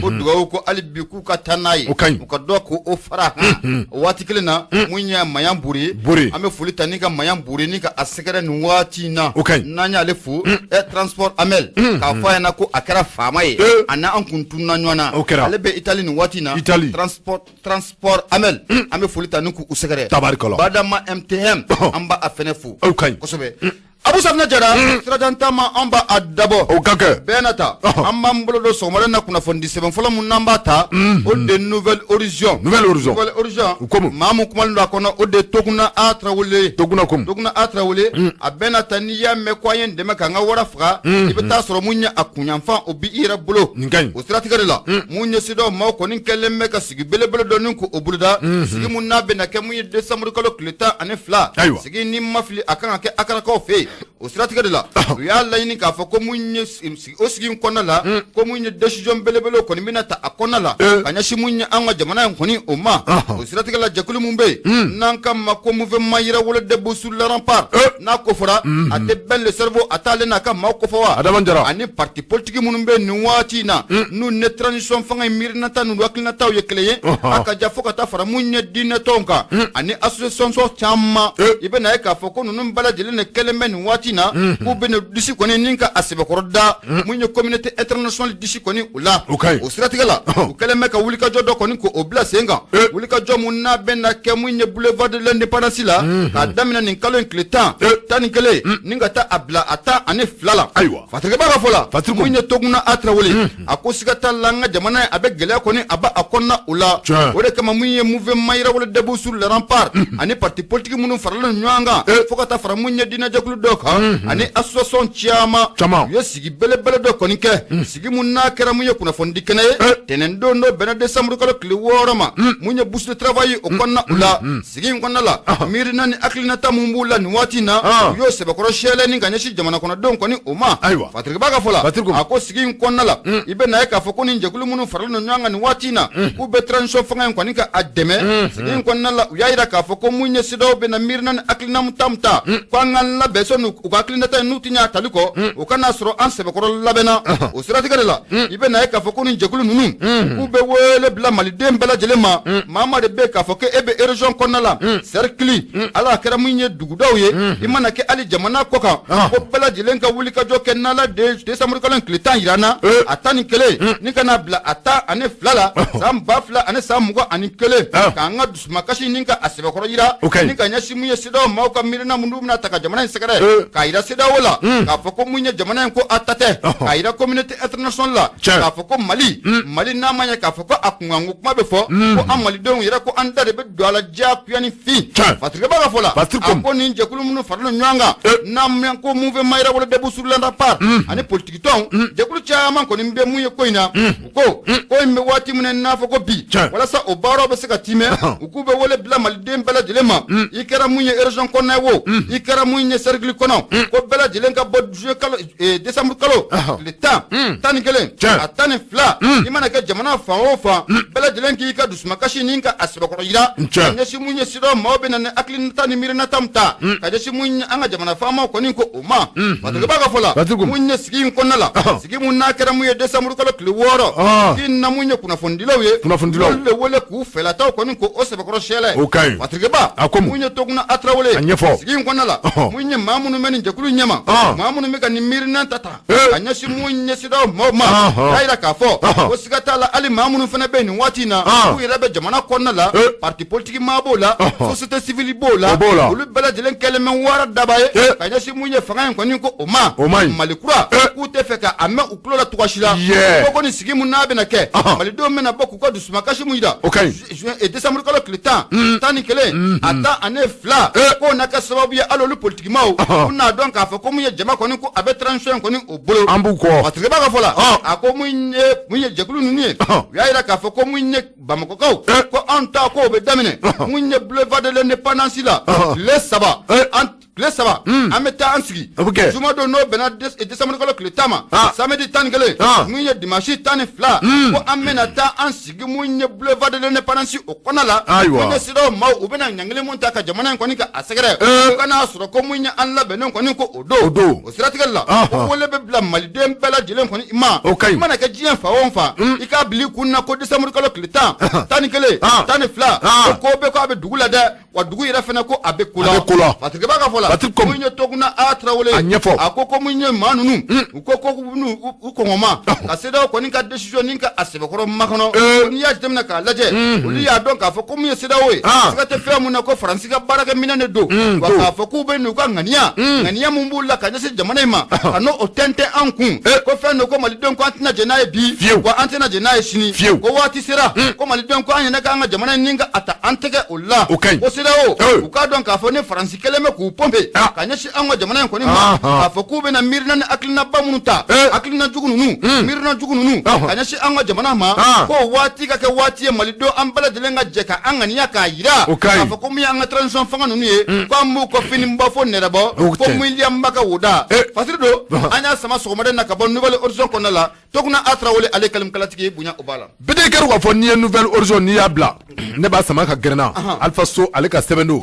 Ko dugawu ko hali bi k'u ka taa n'a ye, O ka ɲi. U ka dɔ k'o fara kan. O waati kelen na, mun ye Mayan Bure, Bure. An bɛ foli ta ni ka Mayan Bure ni ka a sɛgɛrɛ nin waati in na. O ka ɲi. N'an y'ale fo, transport Amel, k'a fɔ a ɲɛna ko a kɛra faama ye, a n'an kun tununa ɲɔgɔn na. O kɛra. Ale bɛ Italie nin waati in na. Italie. Transport Amel, an bɛ foli ta ni k'u sɛgɛrɛ. Tabarikala. Badama MTM, an b'a fɛnɛ fo. O ka ɲi. Kosɛbɛ. Abu Safinɛ Jara, sirajan taama an b'a a dabɔ. O ka kɛ. Bɛɛ na ta. An b'an bolo don sɔgɔmada in na kunnafoni di sɛbɛn fɔlɔ mun n'an b'a ta, o de Nouvel Horizon. Nouvel Horizon. Nouvel Horizon. U ko mun? Maa mun kumalen don a kɔnɔ, o de ye Toguna A Tarawele ye. Toguna ko mun? Toguna A Tarawele, a bɛɛ na ta n'i y'a mɛn ko an ye n dɛmɛ k'an ka wara faga, i bɛ taa sɔrɔ mun ye a kunyanfan o bi i yɛrɛ bolo. Nin ka ɲi. O siratigɛ de la, mun ye CEDEAO maaw kɔni kɛlen bɛ ka sigi belebele dɔ ni k'o boloda. Sigi mun n'a bɛna kɛ mun ye décembre kalo tile 12. Ayiwa. Sigi ni ma fili a kan ka kɛ Akarakaw fɛ yen. O siratigɛ de la, u y'a laɲini k'a fɔ ko mun ye o sigi in kɔnɔna la, ko mun ye décision belebele kɔni bɛna ta a kɔnɔna la ka ɲɛsin mun ye an ka jamana in kɔni o ma. O siratigɛ la, jɛkulu mun bɛ yen n'an ka ma ko Mouvement Yɛrɛwolo Debout sur le Rempart, n'a ko fɔra a tɛ Ben le Cerveau a t'ale n'a ka maaw kofɔ wa? Adama Jara. Ani parti politique minnu bɛ nin waati in na, n'u ni transition fanga in miirinata n'u hakilinataw ye kelen ye, a ka ja fo ka taa fara mun ye diinɛ tɔnw kan ani association caman, i bɛ na ye k'a fɔ ko ninnu bɛɛ lajɛlen de kɛlen bɛ nin waati in na k'u bɛ nin disi kɔni ni ka a sɛbɛkɔrɔ da mun ye communauté internationale disi kɔni o la. O ka ɲi. O siratigɛ la, u kɛlen bɛ ka wulikajɔ dɔ kɔni k'o bila sen kan, wulikajɔ mun n'a bɛ na kɛ mun ye boulevard de l'Indépendance la k'a daminɛ nin kalo in tile 10, 11, ni ka taa a bila a 12 la. Ayiwa. Fatirikɛba ka fɔ la, Fatiri ko. mun ye Toguna A Tarawele, a ko siga t'a la, an ka jamana in a bɛ gɛlɛya kɔni a b'a a kɔnɔna o la. O de kama mun ye Mouvement Yɛrɛwolo Debout sur le Rempart ani parti politique minnu faralen ɲɔgɔn kan, fo ka taa fara mun ye diinɛjɛkulu dɔw kan ani association caman, Caman. u ye sigi belebele dɔ kɔni kɛ, sigi mun n'a kɛra mun ye kunnafonidi kɛnɛ ye tɛnɛn don dɔ bɛnna décembre kalo tile 6 ma, mun ye bourse de travail o kɔnɔna o la. Sigi in kɔnɔna la, miirina ni hakilinata mun b'u la nin waati in na, u y'o sɛbɛkɔrɔ sɛlɛ ni ka ɲɛsin jamana kɔnɔdenw kɔni o ma. Ayiwa. Fatirikɛba ka fɔ la, Fatiriko. a ko sigi in kɔnɔna la, i bɛ na ye k'a fɔ ko nin jɛkulu minnu faralen don ɲɔgɔn kan nin waati in na, k'u bɛ transition fanga in kɔni ka a dɛmɛ. Sigi in kɔnɔna la, u y'a yira k'a fɔ ko mun ye CEDEAO bɛ na miirina ni hakilina mun ta mun ta, ko an ka labɛn sɔnni u ka hakilinata in n'u tɛ ɲɛ a tali kɔ, o kana sɔrɔ an sɛbɛkɔrɔ labɛnna. O siratigɛ de la, i bɛ na ye k'a fɔ ko nin jɛkulu ninnu k'u bɛ wele bila maliden bɛɛ lajɛlen ma. Maa maa de bɛ yen k'a fɔ ko e bɛ région kɔnɔna la, cercle, ala a kɛra mun ye dugudaw ye, i mana kɛ hali jamana kɔ kan, ko bɛɛ lajɛlen ka wulikajɔ kɛ n'ala de décembre kalo in tile 10 yira n na, a 11, ni ka n'a bila a 12 la, san 2021, k'an ka dusumakasi ni ka a sɛbɛkɔrɔ yira O ka ɲi. ni ka ɲɛsin mun ye CEDEAO maaw ka miirina minnu bɛna ta ka jamana in sɛgɛrɛ, k'a yira CEDEAO la k'a fɔ ko mun ye jamana in ko a ta tɛ, k'a yira communauté internationale la k'a fɔ ko Mali, Mali n'a ma ɲɛ k'a fɔ ko a kunkanko kuma bɛ fɔ, ko an malidenw yɛrɛ ko an da de bɛ don a la diyagoya ni fin. Fatirikɛba ka fɔ la, Fatiriko. a ko nin jɛkulu minnu faralen ɲɔgɔn kan n'an mɛn ko Mouvement Yɛrɛwolo Debout sur le Rempart ani politique tɔnw, jɛkulu caman kɔni bɛ mun ye ko in na, u ko ko in bɛ waati min na n'a fɔ ko bi, walasa o baaraw bɛ se ka timɛ, u k'u bɛ wele bila maliden bɛɛ lajɛlen ma, i kɛra mun ye région kɔnɔna ye o, i kɛra mun ye cercle kɔnɔ, ko bɛɛ lajɛlen ka bɔ juillet kalo, décembre kalo tile 10, 11, a 12, i mana kɛ jamana fan o fan, bɛɛ lajɛlen k'i ka dusumakasi ni ka a sɛbɛkɔrɔ yira ka ɲɛsin mun ye CEDEAO maaw bɛ na ni hakilinata ni miirinata min ta ka ɲɛsin mun ye an ka jamana faamaw kɔni ko o ma. Fatirikɛba ka fɔ la, Fatiriko. mun ye sigi in kɔnɔna la, sigi mun n'a kɛra mun ye décembre kalo tile 6, sigi in na mun ye kunnafonidilaw ye, Kunnafonidilaw. olu de wele k'u fɛlataw kɔni ko o sɛbɛkɔrɔ sɛlɛ. O ka ɲi. Fatirikɛba, A ko mun? mun ye Toguna A Tarawele, A ɲɛfɔ. sigi in kɔnɔna la, mun ye maa minnu bɛ nin jɛkulu ɲɛma, maa minnu bɛ ka nin miirina ta ta ka ɲɛsin mun ye CEDEAO maaw ma, k'a yira k'a fɔ ko siga t'a la, hali maa minnu fana bɛ yen nin waati in na, k'u yɛrɛ bɛ jamana kɔnɔna la, parti politique maa b'o la, société civile b'o la, O b'o la. olu bɛɛ lajɛlen kɛlen bɛ wara daba ye ka ɲɛsin mun ye fanga in kɔni ko o ma, O ma ɲi. Mali kura, k'u tɛ fɛ ka a mɛn u tulo la cogoya si la. Ko nin sigi mun n'a bɛna kɛ, malidenw bɛna bɔ k'u ka dusumakasi mun yira O ka ɲi. Juin et décembre kalo tile 10, 11, a 12, k'o na kɛ sababu ye hali olu politikimaw u n'a dɔn k'a fɔ ko mun ye jama kɔni ko a bɛ transition in kɔni o bolo. An b'u kɔ. Fatirikɛba ka fɔ la, a ko mun ye jɛkulu ninnu ye, u y'a yira k'a fɔ ko mun ye Bamakɔkaw, ko anw ta k'o bɛ daminɛ mun ye boulevard de l'Indépendance la tile 3, an tile Tile 3 an bɛ taa an sigi jumadon n'o bɛnna décembre kalo tile 10 ma, samedi 11, mun ye dimanche 12, ko an bɛna taa an sigi mun ye boulevard de l'indépendance o kɔnɔ la. Mun ye CEDEAO maaw u bɛna ɲangili mun ta ka jamana in kɔni ka a sɛgɛrɛ, u kana sɔrɔ ko mun ye an labɛnnen kɔni ko o don. O siratigɛ la, ko wele bɛ bila maliden bɛɛ lajɛlen kɔni ma, i mana kɛ diɲɛ fan o fan, i k'a bila i kun na ko décembre kalo tile 10, 11, 12, ko bɛ ko a bɛ dugu la dɛ. Wa dugu yɛrɛ fana ko a bɛ ko la, a bɛ ko la. Patrick b'a ka fɔ la, Patrick ko mun ye Toguna A Tarawele a ɲɛfɔ, a ko ko mun ye maa ninnu, u ko ko u kɔngɔma ka CEDEAO kɔni ka décision ni ka a sɛbɛkɔrɔ makɔnɔ. N'i y'a jateminɛ k'a lajɛ, olu y'a dɔn k'a fɔ ko mun ye CEDEAO ye, siga tɛ fɛn mun na ko Faransi ka baarakɛminɛn de don. Wa k'a fɔ k'u bɛ n'u ka ŋaniya ŋaniya mun b'u la ka ɲɛsin jamana in ma, ka n'o tɛntɛn an kun, ko fɛn don ko malidenw ko an tɛna jɛn n'a ye bi, wa an tɛna jɛn n'a ye sini. Ko waati sera ko malidenw ko an yɛrɛ k'an ka jamana in ni ka a ta an tɛgɛ o la. O ka ɲi. Ko CEDEAO u k'a dɔn k'a fɔ ni Faransi kɛlen bɛ k'u pɔnpe ka ɲɛsin an ka jamana in kɔni ma, k'a fɔ k'u bɛna miirina ni hakilinaba minnu ta, hakilina jugu ninnu, miirina jugu ninnu ka ɲɛsin an ka jamana ma, ko waati ka kɛ waati ye malidenw an bɛɛ lajɛlen ka jɛ ka an ŋaniya k'a jira k'a fɔ ko min y'an ka transition fanga ninnu ye, ko an b'u kɔ finiba fo nɛrɛbɔ, ko miliyamba ka woda. Fasiri don an y'a sama sɔgɔmada in na ka bɔ Nouvel Horizon kɔnɔna la. Toguna A Tarawele ale kalimkalatigi bonya o b'a la. Bɛɛ kɛra k'a fɔ n'i ye Nouvel Horizon n'i y'a bila, ne b'a sama ka gɛrɛ n na. Alpha So ale ka sɛbɛn don.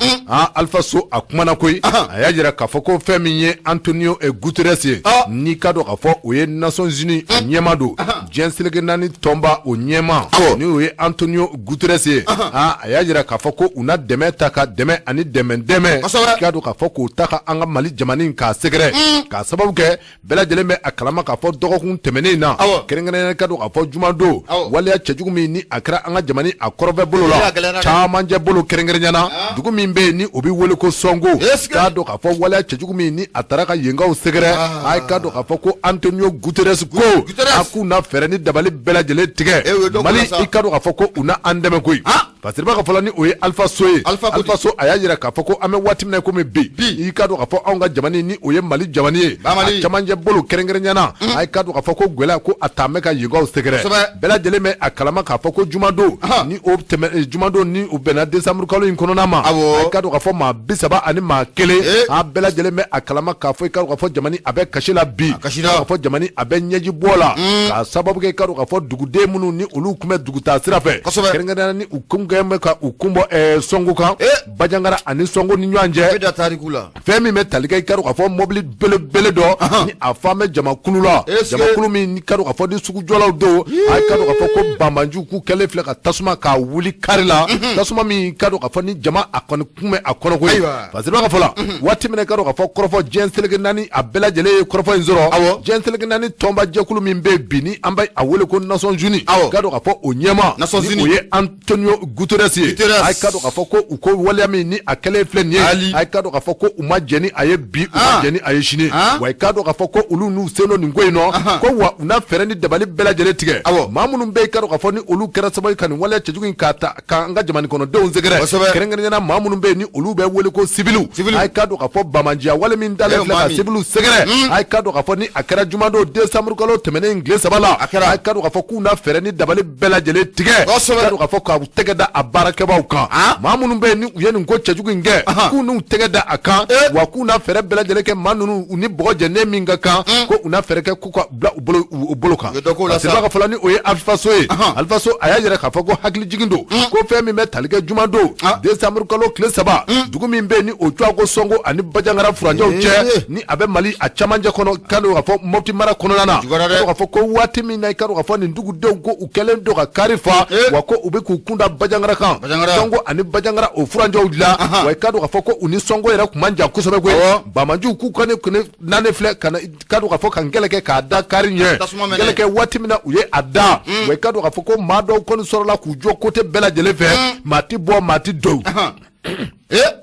Alpha So a kumana koyi, a y'a jira k'a fɔ ko fɛn min ye Antonio Guterres ye, n'i ka dɔn k'a fɔ o ye Nations Unies a ɲɛmaa don, diɲɛ seleke naani tɔnba o ɲɛmaa, ni o ye Antonio Guterres ye, a y'a jira k'a fɔ ko u na dɛmɛ ta ka dɛmɛ ani dɛmɛ dɛmɛ, i k'a dɔn k'a fɔ k'o ta ka an ka Mali jamana in k'a sɛgɛrɛ, k'a sababu kɛ bɛɛ lajɛlen bɛ a kalama k'a fɔ dɔgɔkun tɛmɛnen in na, kɛrɛnkɛrɛnnenya ka dɔn k'a fɔ jumadon, waleya cɛjugu min ni a kɛra an ka jamana a kɔrɔnfɛ bolo la, camancɛ bolo kɛrɛnkɛrɛnnenya na, dugu min bɛ yen ni o bɛ wele ko Sɔngo, k'a dɔn k'a fɔ waleya cɛjugu min ni a taara ka yenkaw sɛgɛrɛ, a k'a dɔn k'a fɔ ko Antonio Guterres ko a k'u na fɛɛrɛ ni dabali bɛɛ lajɛlen tigɛ Mali, i k'a dɔn k'a fɔ ko u na an dɛmɛ koyi. Fasiriba ka fɔ la, ni o ye Alpha So ye, Alpha So a y'a jira k'a fɔ ko an bɛ waati min na komi bi, i k'a dɔn k'a fɔ anw ka jamana ni o ye Mali jamana ye, a camancɛ bolo kɛrɛnkɛrɛnnenya na, a k'a dɔn k'a fɔ ko gɛlɛya ko a taa bɛ ka yenkaw sɛgɛrɛ. Bɛɛ lajɛlen bɛ a kalama k'a fɔ ko jumadon ni o tɛmɛ jumadon ni o bɛnna décembre kalo in kɔnɔna ma, a k'a dɔn k'a fɔ maa 31, a bɛɛ lajɛlen bɛ a kalama k'a fɔ i k'a dɔn k'a fɔ jamana a bɛ kasi la bi, k'a fɔ jamana a bɛ ɲɛji bɔ la, k'a sababu kɛ i k'a dɔn k'a fɔ duguden minnu ni olu tun bɛ dugutaa sira fɛ, kɛrɛnkɛrɛnnenya ni u kun kɛlen bɛ ka u kun bɔ Sɔngo kan, Bajangara ani Sɔngo ni ɲɔgɔn cɛ, fɛn min bɛ tali kɛ i k'a dɔn k'a fɔ mɔbili belebele dɔ ni a fan bɛ jamakulu la, jamakulu min k'a dɔn k'a fɔ ni sugujɔlaw don, a k'a dɔn k'a fɔ ko banbanciw k'u kɛlen filɛ ka tasuma k'a wuli kari la, tasuma min k'a dɔn k'a fɔ ni jama a kɔni kun bɛ a kɔnɔ koyi. Fasiriba ka fɔ la, waati min na i k'a dɔn k'a fɔ kɔrɔfɔ diɲɛ seleke naani a bɛɛ lajɛlen ye kɔrɔfɔ in sɔrɔ, diɲɛ seleke naani tɔnba jɛkulu min bɛ bi ni an bɛ a wele ko Nations Unies, k'a dɔn k'a fɔ o ɲɛmaa ni o ye Antonio Guterres ye, a k'a dɔn k'a fɔ ko u ko waleya min ni a kɛlen filɛ nin ye, a k'a dɔn k'a fɔ ko u ma jɛn ni a ye bi, u ma jɛn ni a ye sini, wa i k'a dɔn k'a fɔ ko olu n'u sen don nin ko in nɔ, ko wa u na fɛɛrɛ ni dabali bɛɛ lajɛlen tigɛ maa minnu bɛ i k'a dɔn k'a fɔ ni olu kɛra sababu ye ka nin waleya cɛjugu in k'a ta k'an ka jamana kɔnɔdenw sɛgɛrɛ, kɛrɛnkɛrɛnnenya na maa minnu bɛ yen ni olu bɛ wele ko siviliw, a k'a dɔn k'a fɔ banbaanciya wale min dalen filɛ ka siviliw sɛgɛrɛ, a k'a dɔn k'a fɔ ni a kɛra jumadon décembre kalo tɛmɛnen in tile 3 la, a k'a dɔn k'a fɔ k'u na fɛɛrɛ ni dabali bɛɛ lajɛlen tigɛ, k'a dɔn k'a fɔ k'u tɛgɛ da a baarakɛbaaw kan, maa minnu bɛ yen ni u ye nin ko cɛjugu in kɛ, k'u n'u tɛgɛ da a kan, wa k'u na fɛɛrɛ bɛɛ lajɛlen kɛ maa ninnu u ni bɔgɔ jɛnen min ka kan, ko u na fɛɛrɛ kɛ k'u ka bila u bolo kan. Fasiriba ka fɔ la, ni o ye Alpha So ye, Alpha So a y'a yira k'a fɔ ko hakilijigin don, ko fɛn min bɛ tali kɛ jumadon décembre kalo tile 3, dugu min bɛ yen ni o tɔgɔ ko Sɔngo ani Bajangara furancɛw cɛ, ni a bɛ Mali a camancɛ kɔnɔ, k'a dɔn k'a fɔ Mopti mara kɔnɔna na, k'a dɔn k'a fɔ ko waati min na i k'a dɔn k'a fɔ nin dugudenw ko u kɛlen don ka kari fa, wa ko u bɛ k'u kun da Bajangara kan, Sɔngo ani Bajangara o furancɛw la, wa i k'a dɔn k'a fɔ ko u ni Sɔngo yɛrɛ tun man jan kosɛbɛ koyi. Banbaanciw k'u ka ne naani filɛ ka na k'a dɔn k'a fɔ ka kɛlɛ kɛ k'a da kari ɲɛ, kɛlɛ kɛ waati min na u ye a da, wa i k'a dɔn k'a fɔ ko maa dɔw kɔni sɔrɔla k'u jɔ côté bɛɛ lajɛlen fɛ, maa ti bɔ, maa ti don,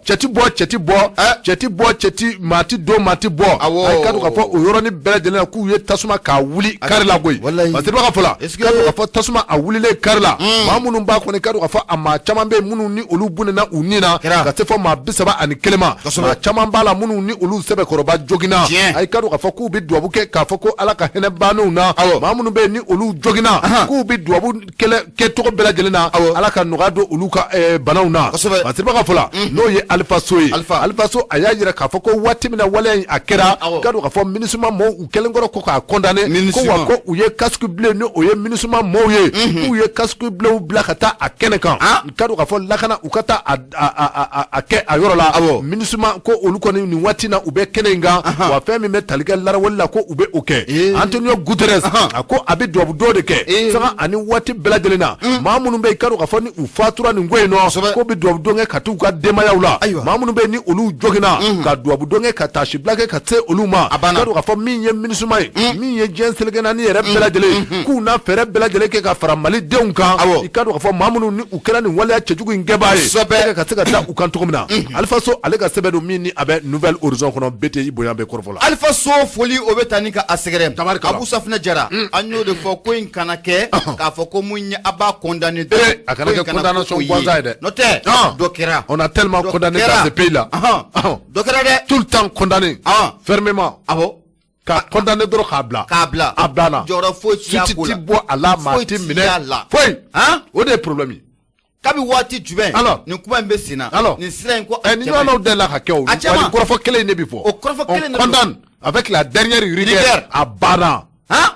cɛ ti bɔ, cɛ ti bɔ, cɛ ti bɔ, cɛ ti, maa ti don, maa ti bɔ. A k'a dɔn k'a fɔ o yɔrɔnin bɛɛ lajɛlen na k'u ye tasuma k'a wuli kari la koyi. Fasiriba ka fɔ la, k'a dɔn k'a fɔ tasuma a wulilen kari la, maa minnu b'a kɔnɔ, k'a dɔn k'a fɔ a maa caman bɛ yen minnu ni olu bɔnɛna u ni na ka se fɔ maa 31 ma, maa caman b'a la minnu ni olu sɛbɛkɔrɔba joginna. A k'a dɔn k'a fɔ k'u bɛ dubabu kɛ k'a fɔ ko Ala ka hinɛ bannenw na, maa minnu bɛ yen ni olu joginna, k'u bɛ dubabu kɛlɛ kɛcogo bɛɛ lajɛlen na, Ala ka nɔgɔya don olu ka banaw na. Fasiriba ka fɔ la, N'o ye Alifa So ye. Alifa So, a y'a jira k'a fɔ ko waati min na waleya in a kɛra, k'a dɔn k'a fɔ MINUSMA mɔɔw u kɛlen kɔrɔ ko k'a condamné, ko wa ko u ye casque bleu, ni o ye MINUSMA mɔɔw ye, k'u ye casque bleu bila ka taa a kɛnɛ kan, k'a dɔn k'a fɔ lakana u ka taa a kɛ a yɔrɔ la. MINUSMA ko olu kɔni nin waati na u bɛ kɛnɛ in kan, wa fɛn min bɛ tali kɛ laraweli la, ko u bɛ o kɛ. Antonio Guterres a ko a bɛ dubabu dɔ de kɛ sanga ani waati bɛɛ lajɛlen na, maa minnu bɛ yen, k'a dɔn k'a fɔ ni u fatura nin ko in nɔ, ko bɛ dubabu don kɛ ka t'u ka denbayaw la, maa minnu bɛ yen ni olu joginna, ka dubabu don kɛ ka taasibila kɛ ka se olu ma. K'a dɔn k'a fɔ min ye MINUSMA ye, min ye diɲɛ seleke naani yɛrɛ bɛɛ lajɛlen, k'u na fɛɛrɛ bɛɛ lajɛlen kɛ ka fara malidenw kan. I k'a dɔn k'a fɔ maa minnu ni u kɛra nin waleya cɛjugu in kɛbaa ye, ka se ka da u kan cogo min na. Alifa So ale ka sɛbɛn don min ni a bɛ Nouvel Horizon kɔnɔ. BT, i bonya bɛ kɔrɔfɔ la. Alifa So, foli o bɛ taa ni ka a sɛgɛrɛ. Abu Safinɛ Jara, an y'o de fɔ, ko in kana kɛ k'a fɔ ko mun ye a b'a condamné. A kana kɛ condamnation gansan ye dɛ. N'o tɛ, dɔ kɛra. On a tellement condamné dans ce pays là. Dɔ kɛra dɛ. Tout le temps condamné fermement. Ka condamné dɔrɔn k'a bila. K'a bila. A banna. Jɔyɔrɔ foyi t'i y'a ko la. Suite ti bɔ a la, maa ti minɛ. La. Foyi. O de ye problème ye. Kabi waati jumɛn nin kuma in bɛ sen na? Nin sira in ko a nin ɲɔgɔnnaw delila ka kɛ o. A caman. Nin kɔrɔfɔ kelen in de bɛ fɔ. O kɔrɔfɔ kelen de bɛ fɔ. On condamne avec la dernière rigueur, a banna.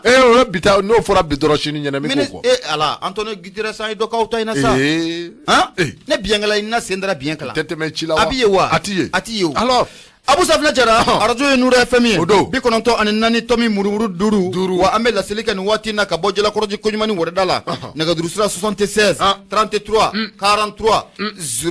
Ee, o ye bi ta, n'o fɔra bi dɔrɔn, sini ɲɛna min k'o kɔ. Ee ala, Antonio Guterres, an ye dɔ k'aw ta in na sa. Ne biɲɛkala in na sen dara biɲɛ kala. Tɛ tɛmɛ ci la wa? A b'i ye wa? A ti ye. A ti ye o. Alors. Abu Safinɛ Jara, arajo ye Nuru FM ye. O don. 94.5 5. Wa an bɛ laseli kɛ nin waati in na ka bɔ Jalakɔrɔji Koɲumani wɛrɛda la. Nɛgɛjuru sira 76 33 43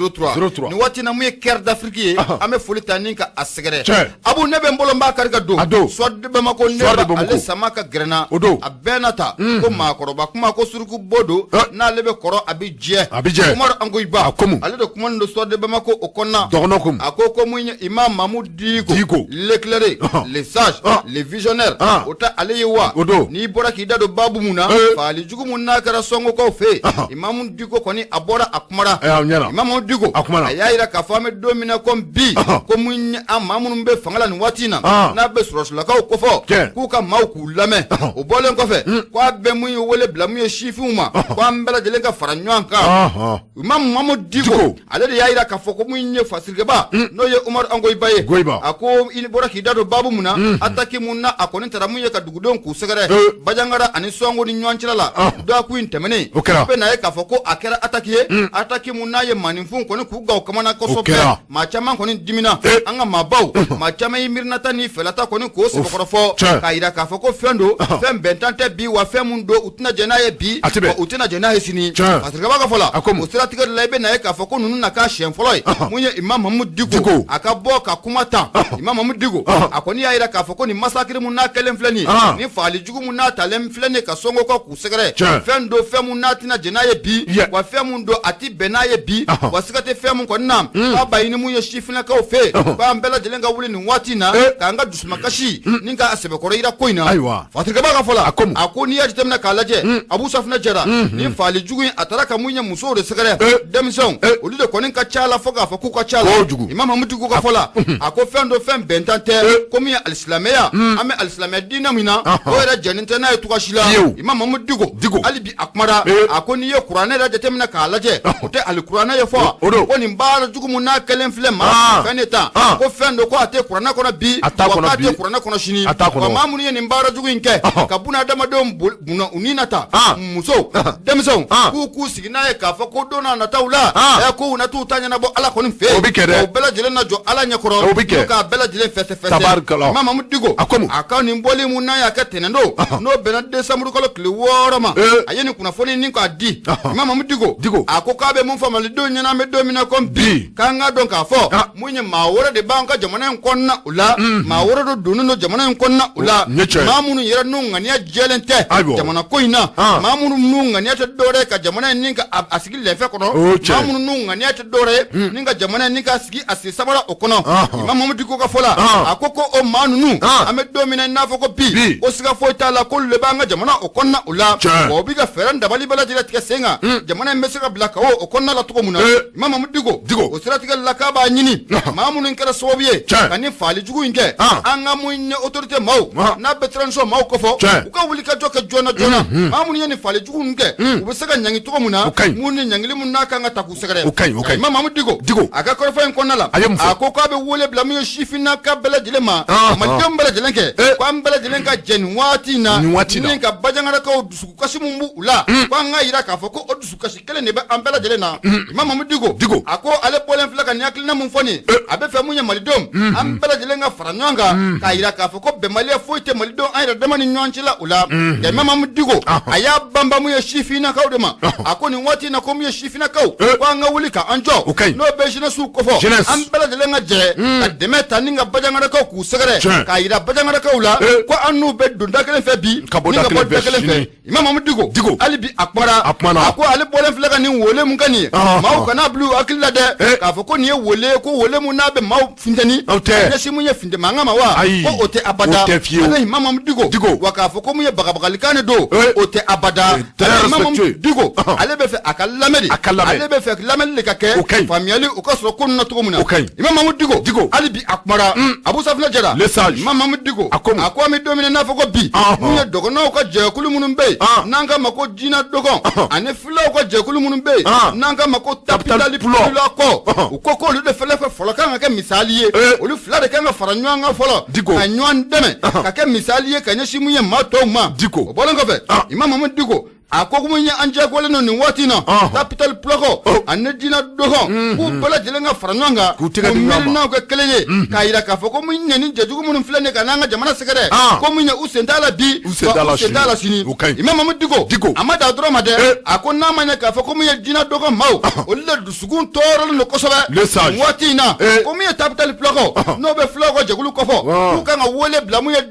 03. 03. Nin waati in na, mun ye Cœur d'Afrique ye, an bɛ foli ta ni ka a sɛgɛrɛ. Tiɲɛ. Abu, ne bɛ n bolo n b'a kari ka don. A don. Soir de Bamako, ne Soir de bɛ Bamako. ale sama ka gɛrɛ n na. O don. A bɛɛ na ta. Ko maakɔrɔba kuma ko suruku bɔ don. N'ale bɛ kɔrɔ, a bɛ jɛ. A bɛ jɛ. Umaru Angoyiba. A komu. Ale de kumanen don Soir de Bamako o kɔnɔna. Dɔgɔnɔ komu. A ko mun ye Imam Mahmoud Dicko. Dicko. L'éclairé, le sage, le visionnaire. O tɛ ale ye wa? O don. N'i bɔra k'i da don baabu mun na, faali jugu mun n'a kɛra Sɔngokaw fɛ yen, Imam Dicko kɔni a bɔra a kumara. A ɲɛna. Imam Dicko. A kumana. A y'a jira k'a fɔ an bɛ don min na komi bi, ko mun ye an maa minnu bɛ fanga la nin waati in na, n'a bɛ sɔrɔsilakaw kofɔ, k'u ka maaw k'u lamɛn. O bɔlen kɔfɛ, ko a bɛ mun ye wele bila mun ye sifinw ma, ko an bɛɛ lajɛlen ka fara ɲɔgɔn kan. Imam Mahmoud Dicko, ale de y'a jira k'a fɔ ko mun ye fasirikɛba, n'o ye Umaru Angoyiba ye. Goyiba. A ko i bɔra k'i da don baabu mun na, attaque mun na a kɔni taara mun ye ka dugudenw k'u sɛgɛrɛ Bajangara ani Sɔngo ni ɲɔgɔn cɛla la, dɔgɔkun in tɛmɛnen. O kɛra. I bɛ na ye k'a fɔ ko a kɛra attaque ye, attaque mun n'a ye maaninfinw kɔni k'u gan u kamana kosɛbɛ. Maa caman kɔni dimina, an ka maabaw, maa caman y'i miirinata ni fɛlata kɔni k'o sɛbɛkɔrɔ fɔ, k'a jira k'a fɔ ko fɛn don, fɛn bɛntan tɛ bi, wa fɛn mun don, u tɛna jɛn n'a ye bi, wa u tɛna jɛn n'a ye sini. Fasirikɛba ka fɔ la, o siratigɛ de la, i bɛ na ye k'a fɔ ko ninnu na k'a siɲɛ fɔlɔ ye mun ye Imam Mahmoud Dicko a ka bɔ ka kuma tan. Imam Mahmoud Dicko a kɔni y'a jira k'a fɔ ko nin massacre mun n'a kɛlen filɛ nin ye, nin fagali jugu mun n'a talen filɛ nin ye ka Sɔngokaw k'u sɛgɛrɛ, fɛn don, fɛn mun n'a tɛna jɛn n'a ye bi, wa fɛn mun don, a tɛ bɛn n'a ye bi, wa siga tɛ fɛn mun kɔni na, k'a b'a ɲini mun ye sifinnakaw fɛ yen, k'an bɛɛ lajɛlen ka wuli nin waati in na k'an ka dusumakasi ni k'a sɛbɛkɔrɔ yira ko in na. Fasirikɛba ka fɔ la, a ko n'i y'a jateminɛ k'a lajɛ, Abu Safinɛ Jara, nin fagali jugu in a taara ka mun ye musow de sɛgɛrɛ, denmisɛnw, olu de kɔni ka ca la fo k'a fɔ k'u ka ca la. Imam Mahmoud Dicko ka fɔ la, a ko fɛn don, fɛn bɛntan tɛ, ko min ye alisilamɛya, an bɛ alisilamɛya diinɛ min na, o yɛrɛ jɛnnen tɛ n'a ye cogoya si la. Imam Mahmoud Dicko hali bi a kumara, a ko n'i ye kuranɛ yɛrɛ jateminɛ k'a lajɛ, o tɛ alikuranɛ ye fɔ ko nin baara jugu mun n'a kɛlen filɛ maa fɛn de ta, ko fɛn don ko a tɛ kuranɛ kɔnɔ bi, wa k'a tɛ kuranɛ kɔnɔ sini. Wa maa minnu ye nin baara jugu in kɛ ka buna adamadenw bunna u ni na ta, musow, denmisɛnw, k'u sigi n'a ye k'a fɔ ko don n'a nataw la, ko u na t'u ta ɲɛnabɔ Ala kɔni fɛ yen, o bɛɛ lajɛlen na jɔ Ala ɲɛkɔrɔ, k'a bɛɛ lajɛlen fɛsɛfɛsɛ. Imam Mahmoud Dicko a ka nin bɔli mun n'a y'a kɛ tɛnɛn don, n'o bɛnna décembre kalo tile 6 ma, a ye nin kunnafoni nin k'a di. Imam Mahmoud Dicko a ko k'a bɛ mun fɔ malidenw ɲɛna, an bɛ don min na komi bi, k'an k'a dɔn k'a fɔ mun ye maa wɛrɛ de b'an ka jamana in kɔnɔna o la, maa wɛrɛ de donnen don jamana in kɔnɔna o la, maa minnu yɛrɛ n'u ŋaniya jɛlen tɛ jamana ko in na, maa minnu n'u ŋaniya tɛ dɔwɛrɛ ye ka jamana in ni ka a sigi lɛfɛ kɔnɔ, maa minnu n'u ŋaniya tɛ dɔwɛrɛ ye ni ka jamana in ni ka sigi a sen sabara o kɔnɔ. Imam Mamudu Diko ka fɔ la, a ko ko o maa ninnu, an bɛ don min na i n'a fɔ ko bi, ko siga foyi t'a la k'olu de b'an ka jamana o kɔnɔna o la, wa u bɛ ka fɛɛrɛ dabali bɛɛ lajɛlen tigɛ sen kan, jamana in bɛ se ka bila ka o kɔnɔna la cogo min na. Imam Mamudu Diko, o siratigɛ la, k'a b'a ɲini maa minnu kɛra sababu ye ka nin faali jugu in kɛ, an ka mun ye autorité maaw n'a bɛ transition maaw kofɔ, u ka wuli ka jɔ kɛ joona joona. Maa minnu ye nin faali jugu in kɛ, u bɛ se ka ɲangi cogo min na, mun ni ɲangili mun n'a kan ka ta k'u sɛgɛrɛ. O ka ɲi, o ka ɲi. Imam Mamudu Diko, a ka kɔrɔfɔ in kɔnɔna la, a ye mun fɔ? A ko k'a bɛ wele bila min ye sifinnaka bɛɛ lajɛlen ma, malidenw bɛɛ lajɛlen kɛ, ko an bɛɛ lajɛlen ka jɛ nin waati in na, nin waati in na, ni ka Bajangarakaw dusukasi mun b'u la, ko an ka yira k'a fɔ ko o dusukasi kelen de bɛ an bɛɛ lajɛlen na. Imam Mamudu Diko, a ko ale bɔlen filɛ ka nin hakilina mun fɔ nin, a bɛ fɛ mun ye malidenw, an bɛɛ lajɛlen ka fara ɲɔgɔn kan k'a yira k'a fɔ ko bɛnbaliya foyi tɛ malidenw an yɛrɛ dama ni ɲɔgɔn cɛ la o la. Nka Imam Mamudu Diko, a y'a banba mun ye sifinnakaw de ma. A ko nin waati in na, ko mun ye sifinnakaw, ko an ka wuli ka an jɔ, n'o bɛ jeunesse kofɔ, an bɛɛ lajɛlen ka jɛ ka dɛmɛ ta ni ka Bajangarakaw k'u sɛgɛrɛ, k'a yira Bajangarakaw la ko an n'u bɛ don da kelen fɛ bi, ka bɔ da kelen fɛ. Imam Mamudu Diko, hali bi a kumara, a kumana, a ko ale bɔlen filɛ ka nin wele mun kɛ nin ye, maaw kana bila u hakili la dɛ k'a fɔ ko nin ye wele ye, ko wele mun n'a bɛ maaw funteni, o tɛ, ɲɛsin mun ye funte mankan ma wa, ko o tɛ abada. O tɛ fiyewu. Ale Imam Mamudu Diko, wa k'a fɔ ko mun ye bagabagalikan de don, o tɛ abada. Ale Imam Mamudu Diko, ale bɛ fɛ a ka lamɛn de, a ka lamɛn, ale bɛ fɛ lamɛnni de ka kɛ, o ka ɲi, faamuyali o ka sɔrɔ ko ninnu na cogo min na, o ka ɲi. Imam Mamudu Diko, hali bi a kumara. Abu Safinɛ Jara, le sage, Imam Mamudu Diko, a ko a ko an bɛ don min na i n'a fɔ ko bi, mun ye dɔgɔnɔw ka jɛkulu minnu bɛ yen n'an k'a ma ko Jina Dɔgɔn, ani fulaw ka jɛkulu minnu bɛ yen n'an k'a ma ko Tapitali Pulakɔ, u ko k'olu de fɛnɛ fɛ fɔlɔ kan ka kɛ misali ye, olu fila de kan ka fara ɲɔgɔn kan fɔlɔ ka ɲɔgɔn dɛmɛ ka kɛ misali ye ka ɲɛsin mun ye maa tɔw ma. O bɔlen kɔfɛ, Imam Mamudu Diko, a ko mun ye an diyagoyalen don nin waati in na, Tapitali Pulakɔ ani Jina Dɔgɔn, k'u bɛɛ lajɛlen ka fara ɲɔgɔn kan, k'u tɛgɛ di ɲɔgɔn ma, miirinaw kɛ kelen ye, k'a yira k'a fɔ ko mun ye nin jɛjugu minnu filɛ nin ye ka n'an ka jamana sɛgɛrɛ, ko mun ye u sen t'a la bi, u sen t'a la sini. Imam Mamudu Diko, a ma dan dɔrɔn ma dɛ, a ko n'a ma ɲɛ k'a fɔ ko mun ye Jina Dɔgɔn maaw, olu de dusukun tɔɔrɔlen don kosɛbɛ nin waati in na, ko mun ye Tapitali Pulakɔ n'o bɛ fulaw ka jɛkulu kɔfɔ, k'u kan ka wele bila mun ye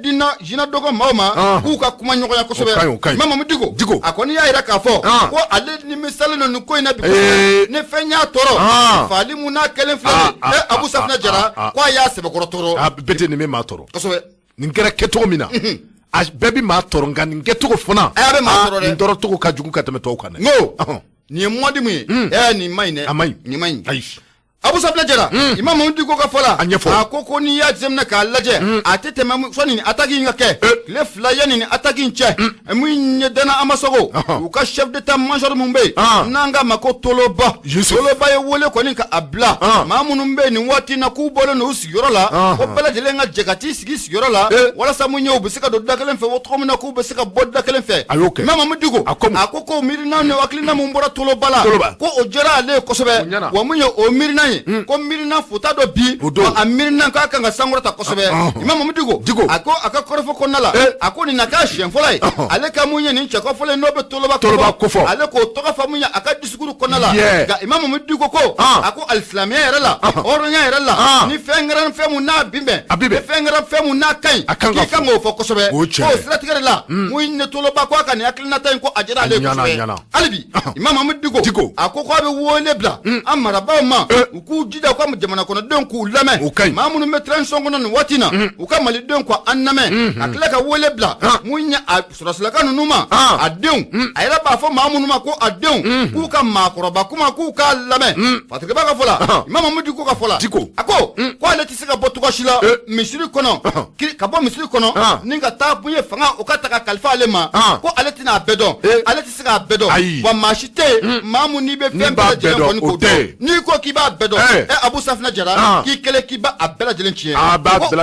Jina Dɔgɔn maaw ma, k'u ka kuma ɲɔgɔnya kosɛbɛ. Imam Mamudu Diko, a kɔni y'a yira k'a fɔ ko ale nimisalen don nin ko in na bi kosɛbɛ, ni fɛn y'a tɔɔrɔ, faali mun n'a kɛlen filɛ nin ye, Abu Safinɛ Jara, ko a y'a sɛbɛkɔrɔ tɔɔrɔ. A bɛɛ tɛ nin bɛ maa tɔɔrɔ kosɛbɛ. Nin kɛra kɛcogo min na, a bɛɛ bɛ maa tɔɔrɔ, nka nin kɛcogo fana, a bɛ maa tɔɔrɔ dɛ. Nin tɔɔrɔ cogo ka jugu ka tɛmɛ tɔw kan dɛ. N ko nin ye mɔdi mun ye, nin man ɲi dɛ. A man ɲi. Nin man ɲi. Ayi. Abu Safinɛ Jara, Imam Mamudu Diko ka fɔ la, a ɲɛfɔ, a ko ko n'i y'a jateminɛ k'a lajɛ, a tɛ tɛmɛ sɔnni nin attaque in ka kɛ, tile 2 yanni nin attaque in cɛ, mun ye Dana Amasogo, u ka chef d'état major mun bɛ yen n'an k'a ma ko Toloba, Toloba ye wele kɔni ka a bila maa minnu bɛ yen nin waati in na k'u bɔlen don u sigiyɔrɔ la, ko bɛɛ lajɛlen ka jɛ ka t'i sigi sigiyɔrɔ la, walasa mun ye u bɛ se ka don da kelen fɛ cogo min na, k'u bɛ se ka bɔ da kelen fɛ. A y'o kɛ. Imam Mamudu Diko, a ko ko miirina ni hakilina mun bɔra Toloba la, ko o diyara ale ye kosɛbɛ, wa mun ye o miirina ye, ko miirina fota dɔ bi, a miirina k'a kan ka sankɔrɔta kosɛbɛ. Imam Mamudu Diko, a ko a ka kɔrɔfɔ kɔnɔna la, a ko nin na k'a siɲɛ fɔlɔ ye ale ka mun ye nin cɛ kɔfɔlen n'o bɛ Toloba kofɔ, ale k'o tɔgɔ fɔ mun ye a ka discours kɔnɔna la. Nka Imam Mamudu Diko ko, a ko alisilamɛya yɛrɛ la, hɔrɔnya yɛrɛ la, ni fɛn kɛra fɛn mun n'a bin bɛn, ni fɛn kɛra fɛn mun n'a ka ɲi, k'i kan k'o fɔ kosɛbɛ. K'o siratigɛ de la, mun ye Toloba ko a ka nin hakilinata in ko a diyara ale ye kosɛbɛ. Hali bi Imam Mamudu Diko, a ko k'a bɛ wele bila an marabaaw ma, u k'u jija u ka jamana kɔnɔdenw k'u lamɛn, maa minnu bɛ transition kɔnɔ nin waati in na, u ka malidenw ko an lamɛn, ka tila ka wele bila mun ye a sɔrɔsilaka ninnu ma, a denw, a yɛrɛ b'a fɔ maa minnu ma ko a denw, k'u ka maakɔrɔba kuma k'u k'a lamɛn. Fatigiba ka fɔ la, Imam Mamudu Diko ka fɔ la, a ko ko ale tɛ se ka bɔ cogo si la misiri kɔnɔ, ka bɔ misiri kɔnɔ ni ka taa mun ye fanga o ka ta ka kalifa ale ma, ko ale tɛna a bɛɛ dɔn, ale tɛ se k'a bɛɛ dɔn, wa maa si tɛ yen maa mun n'i bɛ fɛn bɛɛ lajɛlen kɔni k'o dɔn, n'i ko k'i b'a bɛɛ dɔn, Abu Safinɛ Jara, k'i kɛlen k'i b'a bɛɛ lajɛlen tiɲɛ.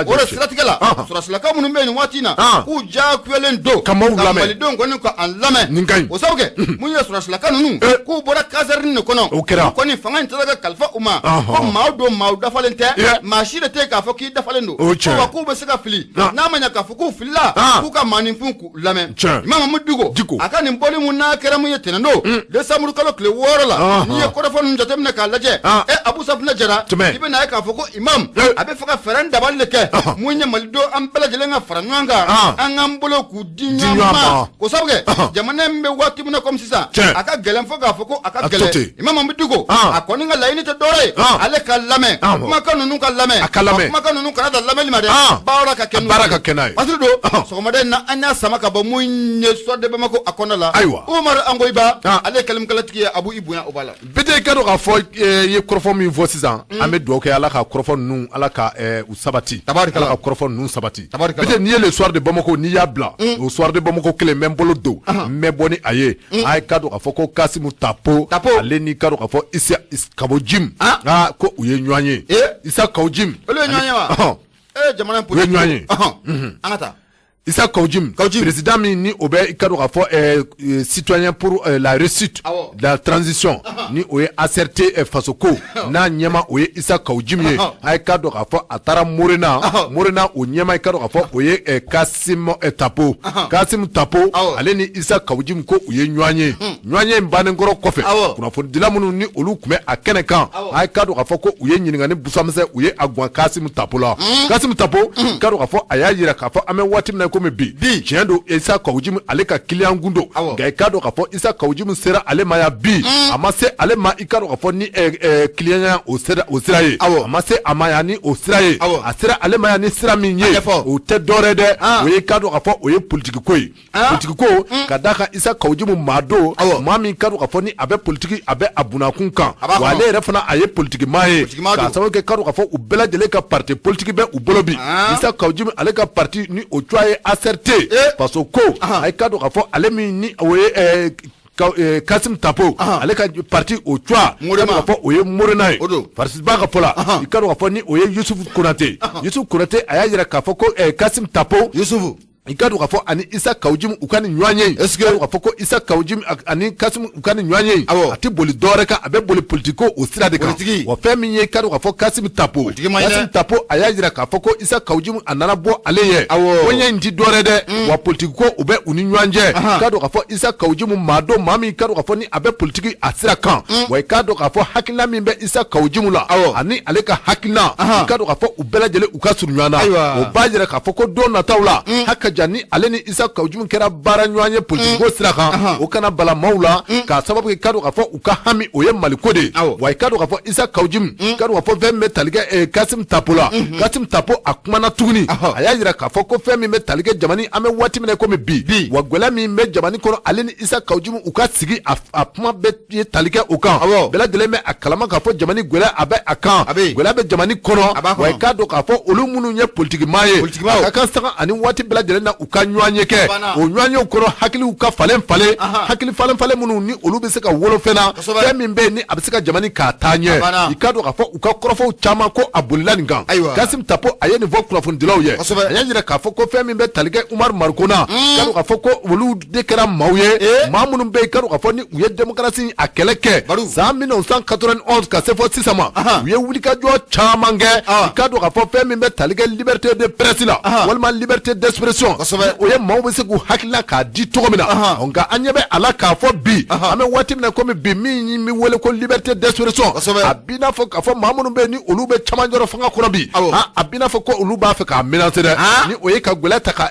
O de siratigɛ la, sɔrɔsilaka minnu bɛ yen nin waati in na, k'u diyagoyalen don ka maaw lamɛn, malidenw kɔni ka an lamɛn. O sabu kɛ mun ye sɔrɔsilaka ninnu k'u bɔra caserne de kɔnɔ, o kɛra, u kɔni fanga in taara ka kalifa u ma, ko maaw don maaw dafalen tɛ, maa si de tɛ yen k'a fɔ k'i dafalen don, wa k'u bɛ se ka fili, n'a ma ɲɛ k'a fɔ k'u filila, k'u ka maaninfin k'u lamɛn. Imam Mamudu Diko, a ka nin bɔli mun n'a kɛra mun ye tɛnɛn don décembre kalo tile 6 la, n'i ye kɔrɔfɔ ninnu jateminɛ k'a lajɛ, Abu Safunɛ Jara, i bɛna ye k'a fɔ ko imam a bɛ fɛ ka fɛɛrɛ dabali de kɛ mun ye malidenw an bɛɛ lajɛlen ka fara ɲɔgɔn kan, an k'an bolo k'u di ɲɔgɔn ma, k'o sabu kɛ jamana in bɛ waati min na comme sisan, a ka gɛlɛn fo k'a fɔ ko a ka gɛlɛn. Imam Mahmoud Dicko a kɔni ka laɲini tɛ dɔwɛrɛ ye, ale ka lamɛn, kumakan ninnu ka lamɛn, kumakan ninnu kana dan lamɛnli ma dɛ, baara ka kɛ baara ka kɛ n'a ye. Basiri don sɔgɔmada in na an y'a sama ka bɔ mun ye Soir de Bamako a kɔnɔ la. Ayiwa, Umaru Angoyiba, ale ye kalimkalatigi ye, Abu i bonya o b'a la. Bete, i ka dɔn k'a fɔ i ye kɔrɔfɔ min fɔ sisan, an bɛ dugawu kɛ Ala ka kɔrɔfɔ ninnu, Ala ka u sabati, Ala ka kɔrɔfɔ ninnu sabati. Bete, n'i ye le Soir de Bamako, n'i y'a bila o Soir de Bamako kelen, n bɛ n bolo don, n bɛ bɔ ni a ye. A ye ka dɔn k'a fɔ ko Kasimu Tapo, ale n'i ka dɔn k'a fɔ Isa Kaou Djim, ko u ye ɲɔgɔn ye. Isa Kaou Djim, olu ye ɲɔgɔn ye wa? Jamana u ye ɲɔgɔn ye. An ka taa. Issa Kaou Djim, président min ni o bɛ i ka dɔn k'a fɔ citoyen pour la réussite de la transition, ni o ye ACRT Fasoko n'a ɲɛma, o ye Issa Kaou Djim ye. A ye ka dɔn k'a fɔ a taara Morena, Morena o ɲɛma, i ka dɔn k'a fɔ o ye Kassim Tapo. Kassim Tapo, ale ni Issa Kaou Djim, ko u ye ɲɔgɔn ye. Ɲɔgɔn ye in bannen kɔrɔ kɔfɛ, kunnafonidila minnu ni olu tun bɛ a kɛnɛ kan, a ye ka dɔn k'a fɔ ko u ye ɲininkali busamisɛn, u ye a guwan Kassim Tapo la. Kassim Tapo, ka dɔn k'a fɔ a y'a jira k'a fɔ an bɛ waati min na komi bi, tiɲɛ don, Issa Kaou Djim ale ka client kun don, nka i ka dɔn k'a fɔ Issa Kaou Djim sera ale ma yan bi, a ma se ale ma, i ka dɔn k'a fɔ ni client o sira ye, a ma se a ma yan ni o sira ye. A sera ale ma yan ni sira min ye, o tɛ dɔwɛrɛ dɛ, o ye, ka dɔn k'a fɔ o ye politiki ko ye. Politiki ko, ka d'a kan Issa Kaou Djim maa don, maa min ka dɔn k'a fɔ ni a bɛ politiki, a bɛ a bunakun kan, wa ale yɛrɛ fana a ye politiki maa ye, k'a sababu kɛ ka dɔn k'a fɔ u bɛɛ lajɛlen ka parti politiki bɛ u bolo bi. Issa Kaou Djim ale ka parti ni o tɔgɔ ye ACRT Faso ko, a ye ka dɔn k'a fɔ ale min ni o ye Kassim Tapo, ale ka parti o tɔgɔ, ka dɔn k'a fɔ o ye Morena ye. Farisiba ka fɔ la, i ka dɔn k'a fɔ ni o ye Yusufu Konate. Yusufu Konate, a y'a jira k'a fɔ ko Kassim Tapo, Yusufu, i ka dɔn k'a fɔ ani Issa Kaou Djim u ka nin ɲɔgɔn ye, est-ce que k'a fɔ ko Issa Kaou Djim ani Kassim u ka nin ɲɔgɔn ye, a tɛ boli dɔwɛrɛ kan, a bɛ boli politiki ko o sira de kan. Wa fɛn min ye, i ka dɔn k'a fɔ Kassim Tapo, Kassim Tapo a y'a jira k'a fɔ ko Issa Kaou Djim a nana bɔ ale ye, ko ɲɛ in ti dɔwɛrɛ dɛ, wa politiki ko o bɛ u ni ɲɔgɔn cɛ. I ka dɔn k'a fɔ Issa Kaou Djim maa don, maa min ka dɔn k'a fɔ ni a bɛ politiki a sira kan, wa i ka dɔn k'a fɔ hakilina min bɛ Issa Kaou Djim la, ani ale ka hakilina, i ka dɔn k'a fɔ u bɛɛ lajɛlen u ka surun ɲɔgɔn na. O b'a jira k'a fɔ ko don nataw la, haka jan ni ale ni Issa Kaou Djim kɛra baara ɲɔgɔn ye politiki ko sira kan, o kana bala maaw la, k'a sababu kɛ, ka dɔn k'a fɔ u ka hami o ye Maliko de ye. Wa i ka dɔn k'a fɔ Issa Kaou Djim, ka dɔn k'a fɔ fɛn min bɛ tali kɛ Kassim Tapo la, Kassim Tapo a kumana tuguni, a y'a jira k'a fɔ ko fɛn min bɛ tali kɛ jamana, an bɛ waati min na komi bi, wa gɛlɛya min bɛ jamana kɔnɔ, ale ni Issa Kaou Djim u ka sigi a kuma bɛ ye tali kɛ o kan. Bɛɛ lajɛlen bɛ a kalama k'a fɔ jamana gɛlɛya a bɛ a kan, gɛlɛya bɛ jamana kɔnɔ. Wa i k'a dɔn k'a fɔ olu minnu ye politiki maa ye, a ka kan sanga ani waati bɛɛ lajɛlen na u ka ɲɔgɔn ye kɛ, o ɲɔgɔn yew kɔnɔ hakiliw ka falen falen, hakili falen falen minnu ni olu bɛ se ka wolo fɛn na, fɛn min bɛ yen ni a bɛ se ka jamana k'a taa ɲɛ. I k'a dɔn k'a fɔ u ka kɔrɔfɔw caman ko a bolila nin kan. Kassim Tapo a ye nin fɔ kunnafonidilaw ye. A y'a jira k'a fɔ ko fɛn min bɛ tali kɛ Umaru Mariko na, k'a dɔn k'a fɔ ko olu de kɛra maaw ye, maa minnu bɛ yen, k'a dɔn k'a fɔ ni u ye démocratie a kɛlɛ kɛ san 1991 ka se fɔ sisan ma, u ye wulikajɔ caman kɛ. I k'a dɔn k'a fɔ fɛn min bɛ tali kɛ liberté de presse la, walima liberté d'expression, o ye maaw bɛ se k'u hakilina k'a di cogo min na. Nka an ɲɛ bɛ a la k'a fɔ bi, an bɛ waati min na komi bi, min bɛ wele ko liberté d'expression, a b'i n'a fɔ k'a fɔ maa minnu bɛ yen ni olu bɛ camancɛrɔ fanga kɔnɔ bi, a b'i n'a fɔ ko olu b'a fɛ k'a menacer dɛ, ni o ye ka gɛlɛya ta ka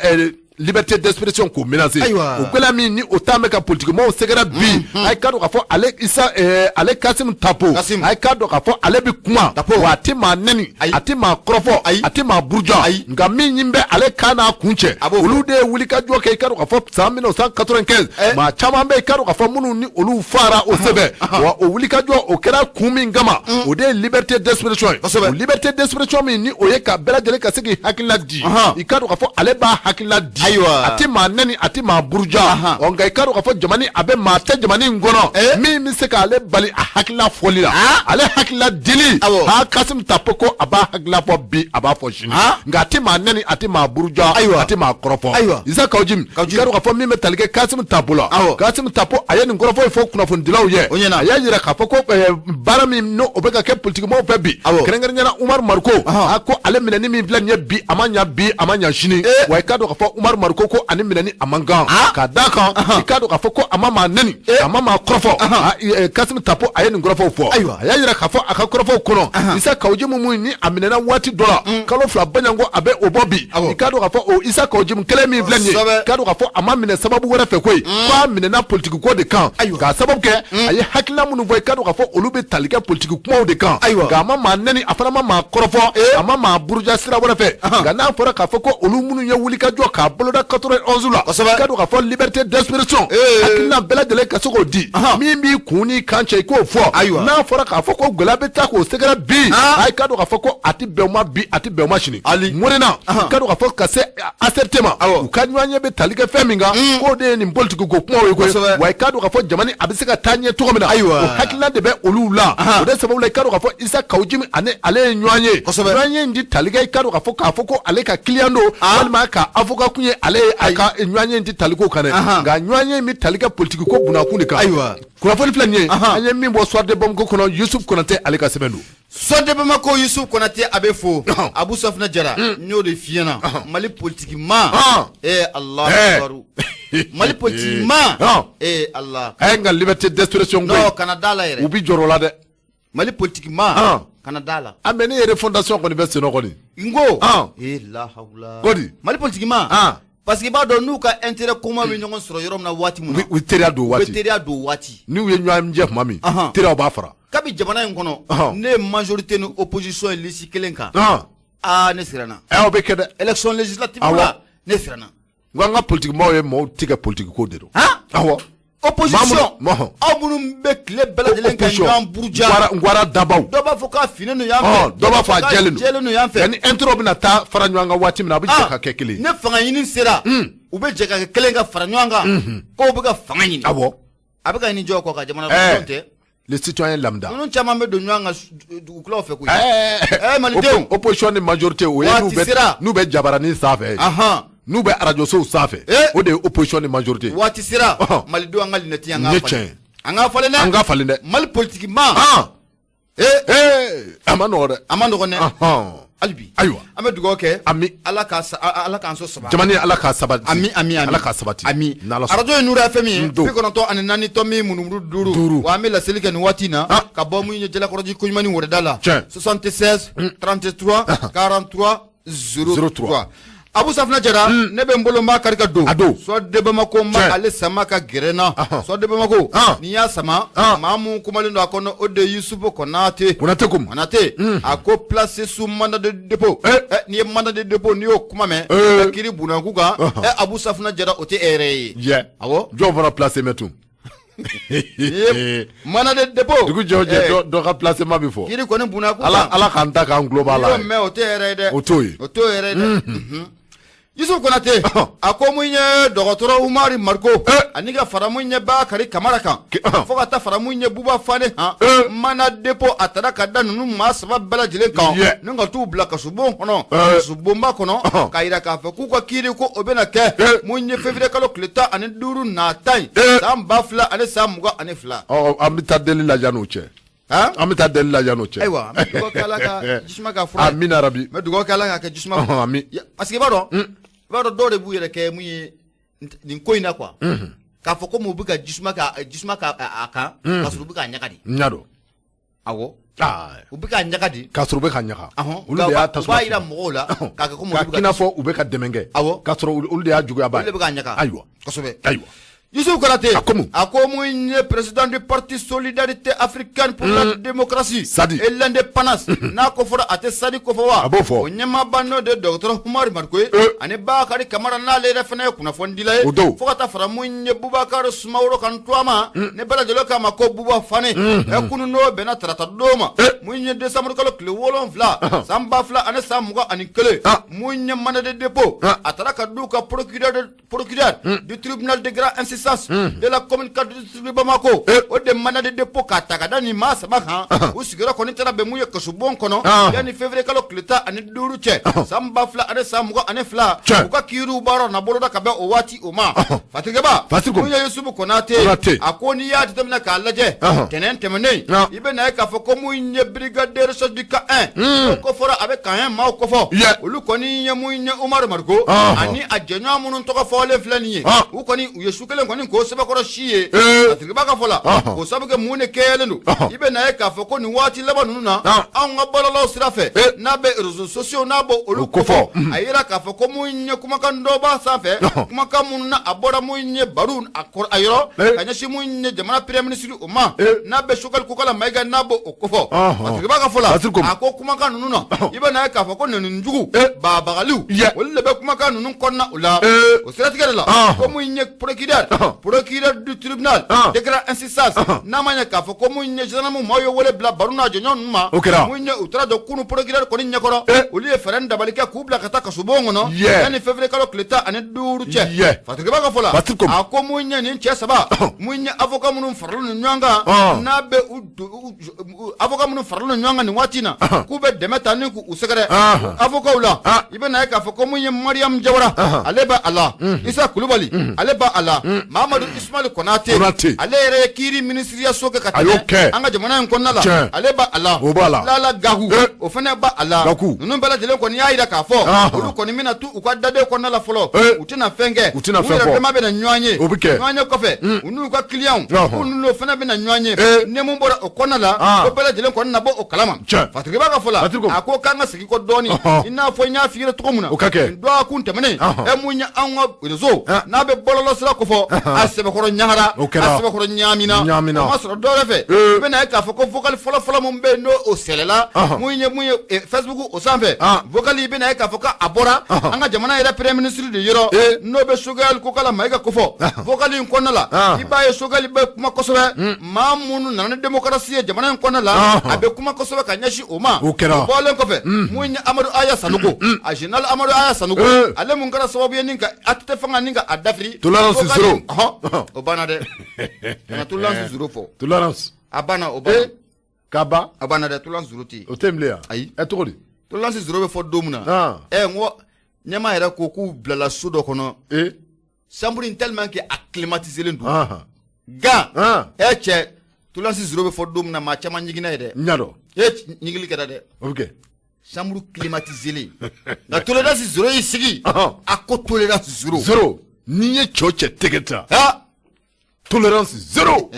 liberté d'expression k'o menacer. O gɛlɛya min ni o t'an bɛ ka politiki maaw sɛgɛrɛ bi, a ye k'a dɔn k'a fɔ ale Issa, ale Kassim Tapo, a ye k'a dɔn k'a fɔ ale bɛ kuma, wa a tɛ maa nɛni, a tɛ maa kɔrɔfɔ, a tɛ maa buruja, nka min bɛ ale kan n'a kun cɛ, olu de ye wulikajɔ kɛ. I k'a dɔn k'a fɔ san 1995, maa caman bɛ yen, i k'a dɔn k'a fɔ minnu ni olu fara o sɛbɛn, wa o wulikajɔ o kɛra kun min kama, o de ye liberté d'expression ye. O liberté d'expression min ni o ye ka bɛɛ lajɛlen ka se k'i hakilina di, i k'a dɔn k'a fɔ ale b'a hakilina di. A tɛ maa nɛni, a tɛ maa buruja, nka i k'a dɔn k'a fɔ jamana a bɛ maa tɛ jamana in kɔnɔ min bɛ se k'ale bali a hakilina fɔli la. Ale hakilina dili, ha, Kassim Tapo ko a b'a hakilina fɔ bi, a b'a fɔ sini, nka a tɛ maa nɛni, a tɛ maa buruja, a tɛ maa kɔrɔfɔ. Issa Kaou Djim, i k'a dɔn k'a fɔ min bɛ tali kɛ Kassim Tapo la, Kassim Tapo a ye nin kɔrɔfɔ in fɔ kunnafonidilaw ye. A y'a jira k'a fɔ ko baara min n'o bɛ ka kɛ politikimɔgɔw fɛ bi, kɛrɛnkɛrɛnnenya la Umaru Mariko, a ko ale minɛni min filɛ nin ye bi, a ma ɲa bi, a ma ɲa sini. Wa i k'a dɔn k'a fɔ Umaru Umaru Mariko ko ani minɛni a man kan ka d'a kan i k'a dɔn k'a fɔ ko a ma maa nɛni, a ma maa kɔrɔfɔ. Kassim Tapo a ye nin kɔrɔfɔw fɔ. A y'a jira k'a fɔ a ka kɔrɔfɔw kɔnɔ, Isa Kawu Jim min ni a minɛna waati dɔ la kalo 2 baɲanko a bɛ o bɔ bi, i k'a dɔn k'a fɔ o Isa Kawu Jim kelen min filɛ nin ye, i k'a dɔn k'a fɔ a ma minɛ sababu wɛrɛ fɛ koyi, k'a minɛna politiki ko de kan, k'a sababu kɛ a ye hakilina minnu fɔ, i k'a dɔn k'a fɔ olu bɛ tali kɛ politiki kumaw de kan. Nka a ma maa nɛni, a fana ma maa kɔrɔfɔ, a ma maa buruja sira wɛrɛ fɛ. Nka n'a fɔra k'a fɔ ko olu minnu ye wulikajɔ k'a boloda 91 la, i k'a dɔn k'a fɔ liberté d'expression, hakilina bɛɛ lajɛlen ka se k'o di, min b'i kun n'i kan cɛ i k'o fɔ. N'a fɔra k'a fɔ ko gɛlɛya bɛ taa k'o sɛgɛrɛ bi, a k'a dɔn k'a fɔ ko a tɛ bɛn o ma bi, a tɛ bɛn o ma sini. Mɔnɛna, i k'a dɔn k'a fɔ ka se ACRT ma, u ka ɲɔgɔn ye bɛ tali kɛ fɛn min kan, k'o de ye nin politiki ko kumaw ye koyi. Wa i k'a dɔn k'a fɔ jamana a bɛ se ka taa ɲɛ cogo min na, o hakilina de bɛ olu la. O de sababu la, i k'a dɔn k'a fɔ Isa Kawu Jim ani ale ye ɲɔgɔn ye, ɲɔgɔn ye in ti tali kɛ, i k'a dɔn k'a fɔ ko ale ka client don walima ka avocat kun ye ale ye, a ka ɲɔgɔn ye in ti tali k'o kan dɛ. Nka ɲɔgɔn ye in bɛ tali kɛ politiki ko bunakun de kan. Kunnafoni filɛ nin ye, an ye min bɔ Soir de Bamako kɔnɔ, Yusuf Konate ale ka sɛbɛn don. Soir de Bamako, Yusuf Konate a bɛ fo. Abu Safina Jara, n y'o de f'i ɲɛna, Mali politiki ma, ee Alahu akibaru, Mali politiki ma, ee Allah. A ye nka liberté d'expression ko, non, kana da la yɛrɛ. U bi jɔrɔ o la dɛ. Mali politiki ma, kana da la. A mais ne yɛrɛ fondation kɔni bɛ sen kɔni. N ko ee lahawula. Ko di? Mali politiki ma, parce que i b'a dɔn n'u ka intérêt commun bɛ ɲɔgɔn sɔrɔ yɔrɔ min na waati min na, u teriya don waati. U bɛ teriya don waati. N'u ye ɲɔgɔn jɛ tuma min, teriyaw b'a fara. Kabi jamana in kɔnɔ, ne ye majorité ni opposition ye liste kelen kan, aa ne siranna. Ɛ o bɛ kɛ dɛ. Élection législative la, ne siranna. N ko an ka politique maaw ye maaw tigɛ politique ko de don. Awɔ. Opposition, aw minnu bɛ tile bɛɛ lajɛlen ka ɲɔgɔn buruja. N gwara dabaw. Dɔ b'a fɔ k'a finnen don yan fɛ. Dɔ b'a fɔ a jɛlen don. Jɛlen don yan fɛ. Ni intérêt bɛna taa fara ɲɔgɔn kan waati min na, a bɛ jɛ ka kɛ kelen ye. Ne fanga ɲini sera, u bɛ jɛ ka kɛ kelen ka fara ɲɔgɔn kan, k'o bɛ ka fanga ɲini. A bɛ ka ɲini jɔn kɔ ka jamana kɔnɔdenw tɛ. Les citoyens lambda. Ninnu caman bɛ don ɲɔgɔn kan dugukulaw fɛ koyi. Ɛɛ malidenw. Opposition ni majorité, o ye n'u bɛ jabaranin sanfɛ. N'u bɛ arajosow sanfɛ. O de ye opposition ni majorité. Waati sera, malidenw, an ka lunette an k'a falen. An k'a falen dɛ. An k'a falen dɛ. Mali politique ma. Ee a ma nɔgɔ dɛ. A ma nɔgɔ dɛ. Hali bi. Ayiwa. An bɛ dugawu kɛ. Ami. Ala ka Ala k'an sɔn saba. Jamana Ala k'a sabati. Ami ami ami. Ala k'a sabati. Ami. Arajo ye Nura FM ye 94.5 5. Wa an bɛ laseli kɛ nin waati in na ka bɔ mun ye Jalakɔrɔji Koɲumani wɛrɛda la. 76 33 43 03. Abu Safina Jara, ne bɛ n bolo n b'a kari ka don. A don. Soir de Bamako n ma ale sama ka gɛrɛ n na. Soir de Bamako, n'i y'a sama, maa mun kumalen don a kɔnɔ, o de ye Yusufu Konate. Konate ko mun? Konate, a ko placé sous mandat de dépôt. N'i ye mandat de dépôt, n'i y'o kuma mɛn, kiiri bunakun kan, Abu Safina Jara, o tɛ e yɛrɛ ye. Yɛ. Awɔ. Jɔn fana placé mɛ tun? Mandat de dépôt. Dugu jɛ o jɛ, dɔ ka placement bɛ fɔ. Kiiri kɔni bunakun kan. Ala k'an ta k'an tulo b'a la. N'i y'o mɛn, o tɛ yɛrɛ ye dɛ. O t'o ye. O t'o yɛrɛ ye dɛ. Yusuf Konate, a ko mun ye dɔgɔtɔrɔ Umari Mariko ani ka fara mun ye Bakari Kamara kan, fo ka taa fara mun ye Buba Fane han, mandat dépôt a taara ka da ninnu maa saba bɛɛ lajɛlen kan ni ka t'u bila kasobon kɔnɔ, kasobonba kɔnɔ, k'a yira k'a fɔ k'u ka kiiri ko o bɛna kɛ mun ye février kalo tile 15 nata in, san 2022. Ɔ, an bɛ taa deli la yan'o cɛ. An bɛ taa deli la yan'o cɛ. Ayiwa, an bɛ dugawu kɛ Ala ka jisuma k'a fura ye. Amina rabi. N bɛ dugawu kɛ Ala k'a kɛ jisuma. Ami. Parce que i b'a dɔn dɔw de b'u yɛrɛ kɛ mun ye nin ko in na quoi. K'a fɔ komi u bɛ ka jisuma k'a a kan, k'a sɔrɔ u bɛ k'a ɲaga de. N y'a dɔn. Awɔ. U bɛ k'a ɲaga de. K'a sɔrɔ u bɛ ka ɲaga. Olu de y'a tasuma. U b'a yira mɔgɔw la k'a kɛ komi olu bɛ ka. K'a fɔ u bɛ ka dɛmɛ kɛ. Awɔ. K'a sɔrɔ olu de y'a juguya ba ye. Olu de bɛ k'a ɲaga. Ayiwa. Kosɛbɛ. Ayiwa. Yusuf Konate, a ko mun? A ko mun ye président du parti Solidarité africaine pour la démocratie Sadi et l'indépendance, n'a ko fɔra a tɛ Sadi ko fɔ wa? A b'o fɔ. O ɲɛmaaba n'o de ye dɔgɔtɔrɔ Umari Mariko ye, ani Bakari Kamara n'ale yɛrɛ fana ye kunnafonidila ye. O don. Fo ka taa fara mun ye Bubakari Sumaworo kan Tuwama, ne bɛɛ lajɛlen k'a ma ko Buba Fane. Kunun n'o bɛnna tarata don ma, mun ye décembre kalo tile 7 san 2021, mun ye mandat de dépôt a taara ka d'u ka procureur du tribunal de grande instance. instance de la commune 4 du district de Bamako, o de mandat de dépôt k'a ta ka da nin maa saba kan. U sigiyɔrɔ kɔni taara bɛn mun ye kasobon kɔnɔ yanni février kalo tile 15 cɛ san 2022. U ka kiiriw baaraw na boloda ka bɛn o waati o ma. Fatigɛba, mun ye Yusufu Konate, a ko n'i y'a jateminɛ k'a lajɛ tɛnɛn tɛmɛnen, i bɛ na ye k'a fɔ ko mun ye brigade de recherche du camp 1, o ko fɔra a bɛ camp 1 maaw kofɔ, olu kɔni ye mun ye Umaru Mariko ani a jɛɲɔgɔn minnu tɔgɔ fɔlen filɛ nin ye, u kɔni u ye su kelen kɔni k'o sɛbɛkɔrɔ si ye. Fatigɛba ka fɔ la, k'o sabu kɛ mun de kɛlen don, i bɛ na ye k'a fɔ ko nin waati laban ninnu na, anw ka bɔlɔlɔw sira fɛ, n'a bɛ réseaux sociaux n'a b'o olu kofɔ, a yira k'a fɔ ko mun ye kumakan dɔ b'a sanfɛ, kumakan minnu na a bɔra mun ye baro a yɔrɔ ka ɲɛsin mun ye jamana premier ministre o ma, n'a bɛ Choguel Kokalla Maïga n'a b'o kofɔ. Fatigɛba ka fɔ la, a ko kumakan ninnu na, i bɛ na ye k'a fɔ ko nɛnijugu babagaliw olu de bɛ kumakan ninnu kɔnɔna o la. O siratigɛ de la, ko mun ye procureur du tribunal de grande instance, n'a ma ɲɛ k'a fɔ ko mun ye gendarme maaw ye wele bila baro n'a jɔɲɔgɔn ninnu ma, mun ye u taara jɔ kunu procureur kɔni ɲɛkɔrɔ, olu ye fɛɛrɛ dabali kɛ k'u bila ka taa kasobon kɔnɔ yanni février kalo tile 15 cɛ. Fatigɛba ka fɔ la, a ko mun ye nin cɛ saba, mun ye avocat minnu faralen ɲɔgɔn kan, n'a bɛ avocat minnu faralen ɲɔgɔn kan nin waati in na, k'u bɛ dɛmɛ ta ni k'u sɛgɛrɛ avocat la, i bɛ na ye k'a fɔ ko mun ye Mariam Jawara, ale b'a la, Isa Kulubali, ale b'a la, Mahamadu Ismail Konate, ale yɛrɛ ye kiiri minisiriya so kɛ ka tɛmɛ an ka jamana in kɔnɔna la, ale b'a la, Lala Gaku, o fana b'a la. Ninnu bɛɛ lajɛlen kɔni y'a jira k'a fɔ olu kɔni bɛna to u ka daden kɔnɔna la fɔlɔ, u tɛna fɛn kɛ, u yɛrɛ dama bɛna ɲɔgɔn ye, ɲɔgɔn ye kɔfɛ u n'u ka clients k'u n'u fana bɛna ɲɔgɔn ye, ni mun bɔra o kɔnɔna la, ko bɛɛ lajɛlen kɔni na bɔ o kalama. Fatigɛba ka fɔ la, a ko k'an ka segin kɔ dɔɔni, i n'a fɔ n y'a f'i ye cogo min na dɔgɔkun tɛmɛnen, mun ye anw ka réseau n'a bɛ bɔlɔlɔ sira kofɔ, a sɛbɛkɔrɔ ɲagara, a sɛbɛkɔrɔ ɲaamina, o ma sɔrɔ dɔwɛrɛ fɛ, i bɛ na ye k'a fɔ ko vocal fɔlɔ fɔlɔ mun bɛ yen n'o o sɛlɛla, mun ye Facebook o sanfɛ, vocal i bɛ na ye k'a fɔ k'a bɔra an ka jamana yɛrɛ premier ministre de yɔrɔ, n'o bɛ Choguel Kokalla Maïga kofɔ. Vocal in kɔnɔna la, i b'a ye Choguel bɛ kuma kosɛbɛ, maa minnu nana ni démocratie ye jamana in kɔnɔna la, a bɛ kuma kosɛbɛ ka ɲɛsin o ma. O bɔlen kɔfɛ, mun ye Amadu Aya Sanogo, a général Amadu Aya Sanogo, ale mun kɛra sababu ye ni ka ATT fanga ni ka a dafiri. Tolérance zéro. O banna dɛ. Kana tolérance zéro fɔ. Tolérance. A banna, o banna. K'a ban. A banna dɛ, tolérance zéro tɛ yen. O tɛ yen bilen yan. Ayi. Cogo di? Tolérance zéro bɛ fɔ don min na. N ko ɲɛmaa yɛrɛ ko k'u bilala so dɔ kɔnɔ. Chambre in tellement que a climatisé len don. Gan. Cɛ, tolérance zéro bɛ fɔ don min na, maa caman ɲiginna ye dɛ. N y'a dɔn. Ɲigili kɛra dɛ. O bɛ kɛ. Chambre climatisée len. Nka tolérance zéro y'i sigi. A ko tolérance zéro. Zéro. N'i ye cɛ o cɛ tɛgɛ ta. Tolérance zéro.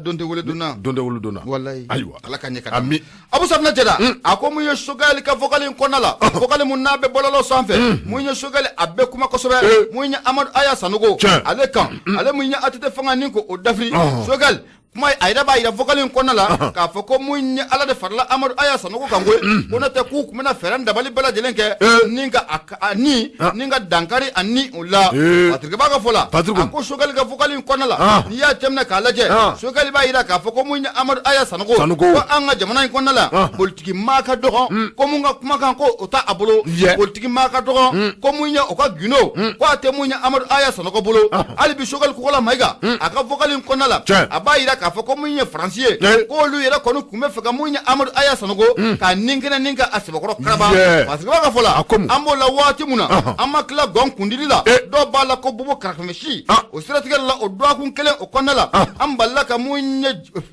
Don tɛ wele donna. Don tɛ wele donna. Walayi. Ayiwa. Ala ka ɲɛ ka d'a ma. Abu Safinɛ Jɛda, a ko mun ye Choguel ka vocal in kɔnɔna la, vocal mun n'a bɛ bɔlɔlɔ sanfɛ, mun ye Choguel a bɛ kuma kosɛbɛ, mun ye Amadu Aya Sanogo, ale kan, ale mun ye ATT fanga ni k'o dafiri, Choguel kuma a yɛrɛ b'a yira vocal in kɔnɔna la k'a fɔ ko mun ye Ala de farala Amadu Aya Sanogo kan koyi, ko n'o tɛ k'u tun bɛna fɛɛrɛ dabali bɛɛ lajɛlen kɛ ni ka a ni ka dankari a ni o la. Patrick b'a ka fɔ la, a ko Choguel ka vocal in kɔnɔna la, n'i y'a jateminɛ k'a lajɛ, Choguel b'a yira k'a fɔ ko mun ye Amadu Aya Sanogo, ko an ka jamana in kɔnɔna la, politiki maa ka dɔgɔ, ko mun ka kumakan ko o t'a a bolo, politiki maa ka dɔgɔ, ko mun ye o ka gundo, ko a tɛ mun ye Amadu Aya Sanogo bolo. Hali bi Choguel Kokalla Maïga a ka vocal in kɔnɔna la, a b'a yira k'a fɔ ko mun ye Faransi ye, k'olu yɛrɛ kɔni tun bɛ fɛ ka mun ye Amadu Aya Sanogo k'a nin kɛnɛ nin ka a sɛbɛkɔrɔ karaba. Parce que b'a ka fɔ la, an b'o la waati mun na, an ma tila gɔn kundili la, dɔw b'a la ko bobo karakɛmɛsi, o siratigɛ la o dɔgɔkun kelen o kɔnɔna la, an balila ka mun ye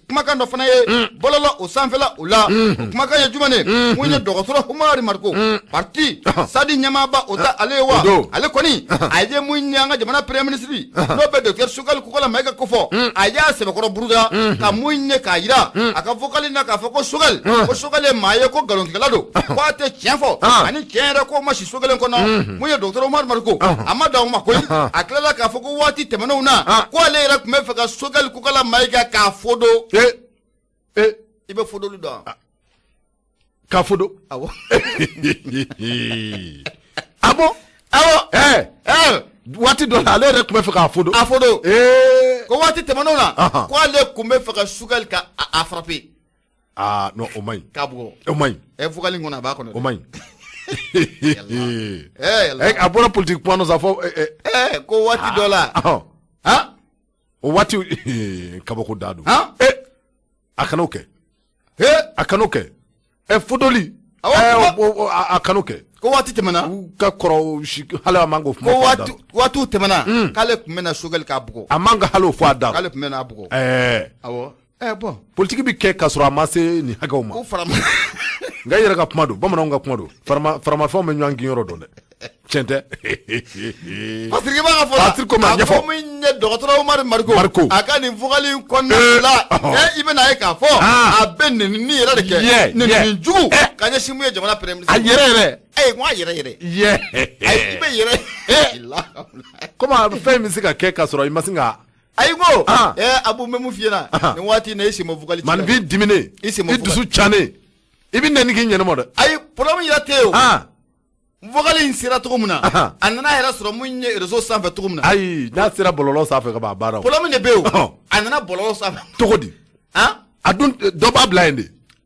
kumakan dɔ fana ye bɔlɔlɔ o sanfɛla o la. O kumakan ye jumɛn ye? Mun ye dɔgɔtɔrɔ Umaru Mariko, parti Sadi ɲɛmaaba o ta ale ye wa, ale kɔni a ye mun ye an ka jamana premier ministre n'o bɛ docteur Choguel Kokalla Maïga kofɔ, a y'a sɛbɛkɔrɔ buruja ka mun ye k'a yira a ka vocal na k'a fɔ ko Choguel, ko Choguel ye maa ye ko nkalontigɛla don, ko a tɛ tiɲɛ fɔ, ani tiɲɛ yɛrɛ ko ma si so kelen kɔnɔ. Mun ye docteur Umaru Mariko, a ma dan o ma koyi, a tilala k'a fɔ ko waati tɛmɛnenw na, ko ale yɛrɛ tun bɛ fɛ ka Choguel Kokalla Maïga k'a fodo. I bɛ fodoli dɔn? K'a fodo? Awɔ. Ah bon? Awɔ. Waati dɔ la ale yɛrɛ tun bɛ fɛ k'a fodo. A fodo. Ko waati tɛmɛnenw na, ko ale tun bɛ fɛ ka Choguel ka a frapper. Ah non, o man ɲi. K'a bugɔ. O man ɲi. Vocal in kɔnɔ a b'a kɔnɔ. O man ɲi. A bɔra politique kuma nɔ sa fɔ. Ko waati dɔ la. Han? O waati kabako da don. Han? E a kan'o kɛ. He. A kan'o kɛ. Ɛ fodoli. Awɔ, Ɛ, kuma- a kan'o kɛ. Ko waati tɛmɛna. U ka kɔrɔ si hali a man k'o kuma Ko fɔ a da. waati waatiw tɛmɛna k'ale tun bɛna Choguel k'a bugɔ. A man ka hali o fɔ a da. K'ale tun bɛna a bugɔ. Ɛɛ Awɔ. Ɛ bɔn. politiki bɛ kɛ k'a sɔrɔ a ma se nin hakɛw ma. Ko farama. Nka i yɛrɛ ka kuma don, bamananw ka kuma don. Faramafɛnw bɛ ɲɔgɔn kin yɔrɔ dɔn dɛ. Tiɲɛ tɛ. Patrick b'a ka fɔ la. Patrick ko ma A ɲɛfɔ. ko min ye dɔgɔtɔrɔ Umaru Mariko. Mariko. A ka nin vocal in kɔnɔna Eh, la. ɔhɔ. Ɛ i bɛna ye k'a fɔ. Ah. A bɛ nɛnini yɛrɛ de kɛ. Nɛnini jugu. Ka ɲɛsin mun ye jamana premier ministre. A yɛrɛ yɛrɛ. Ayi n ko a yɛrɛ yɛrɛ. Ayi i bɛ yɛrɛ. Komi fɛn in bɛ se ka kɛ k'a sɔrɔ i ma sin ka. Ayi n ko. Ah. Ɛ Abu n bɛ mun f'i ɲɛna. Ah. Nin waati in na i sen bɔ vocal ci la. Maninfin diminen. I sen bɔ I dusu cannen. I bɛ nɛni k'i ɲɛnɛma dɛ. Ayi problème yɛrɛ tɛ yen o. Ah. Vocal in sera cogo min na. Ah. A nana a yɛrɛ sɔrɔ mun ye réseau sanfɛ cogo min na. Ayi n'a sera bɔlɔlɔ sanfɛ ka ban a banna o. Problème de bɛ yen o. Ɔhɔn. A nana bɔlɔlɔ sanfɛ. Cogo di? Han? A dun dɔ b'a bila yen de.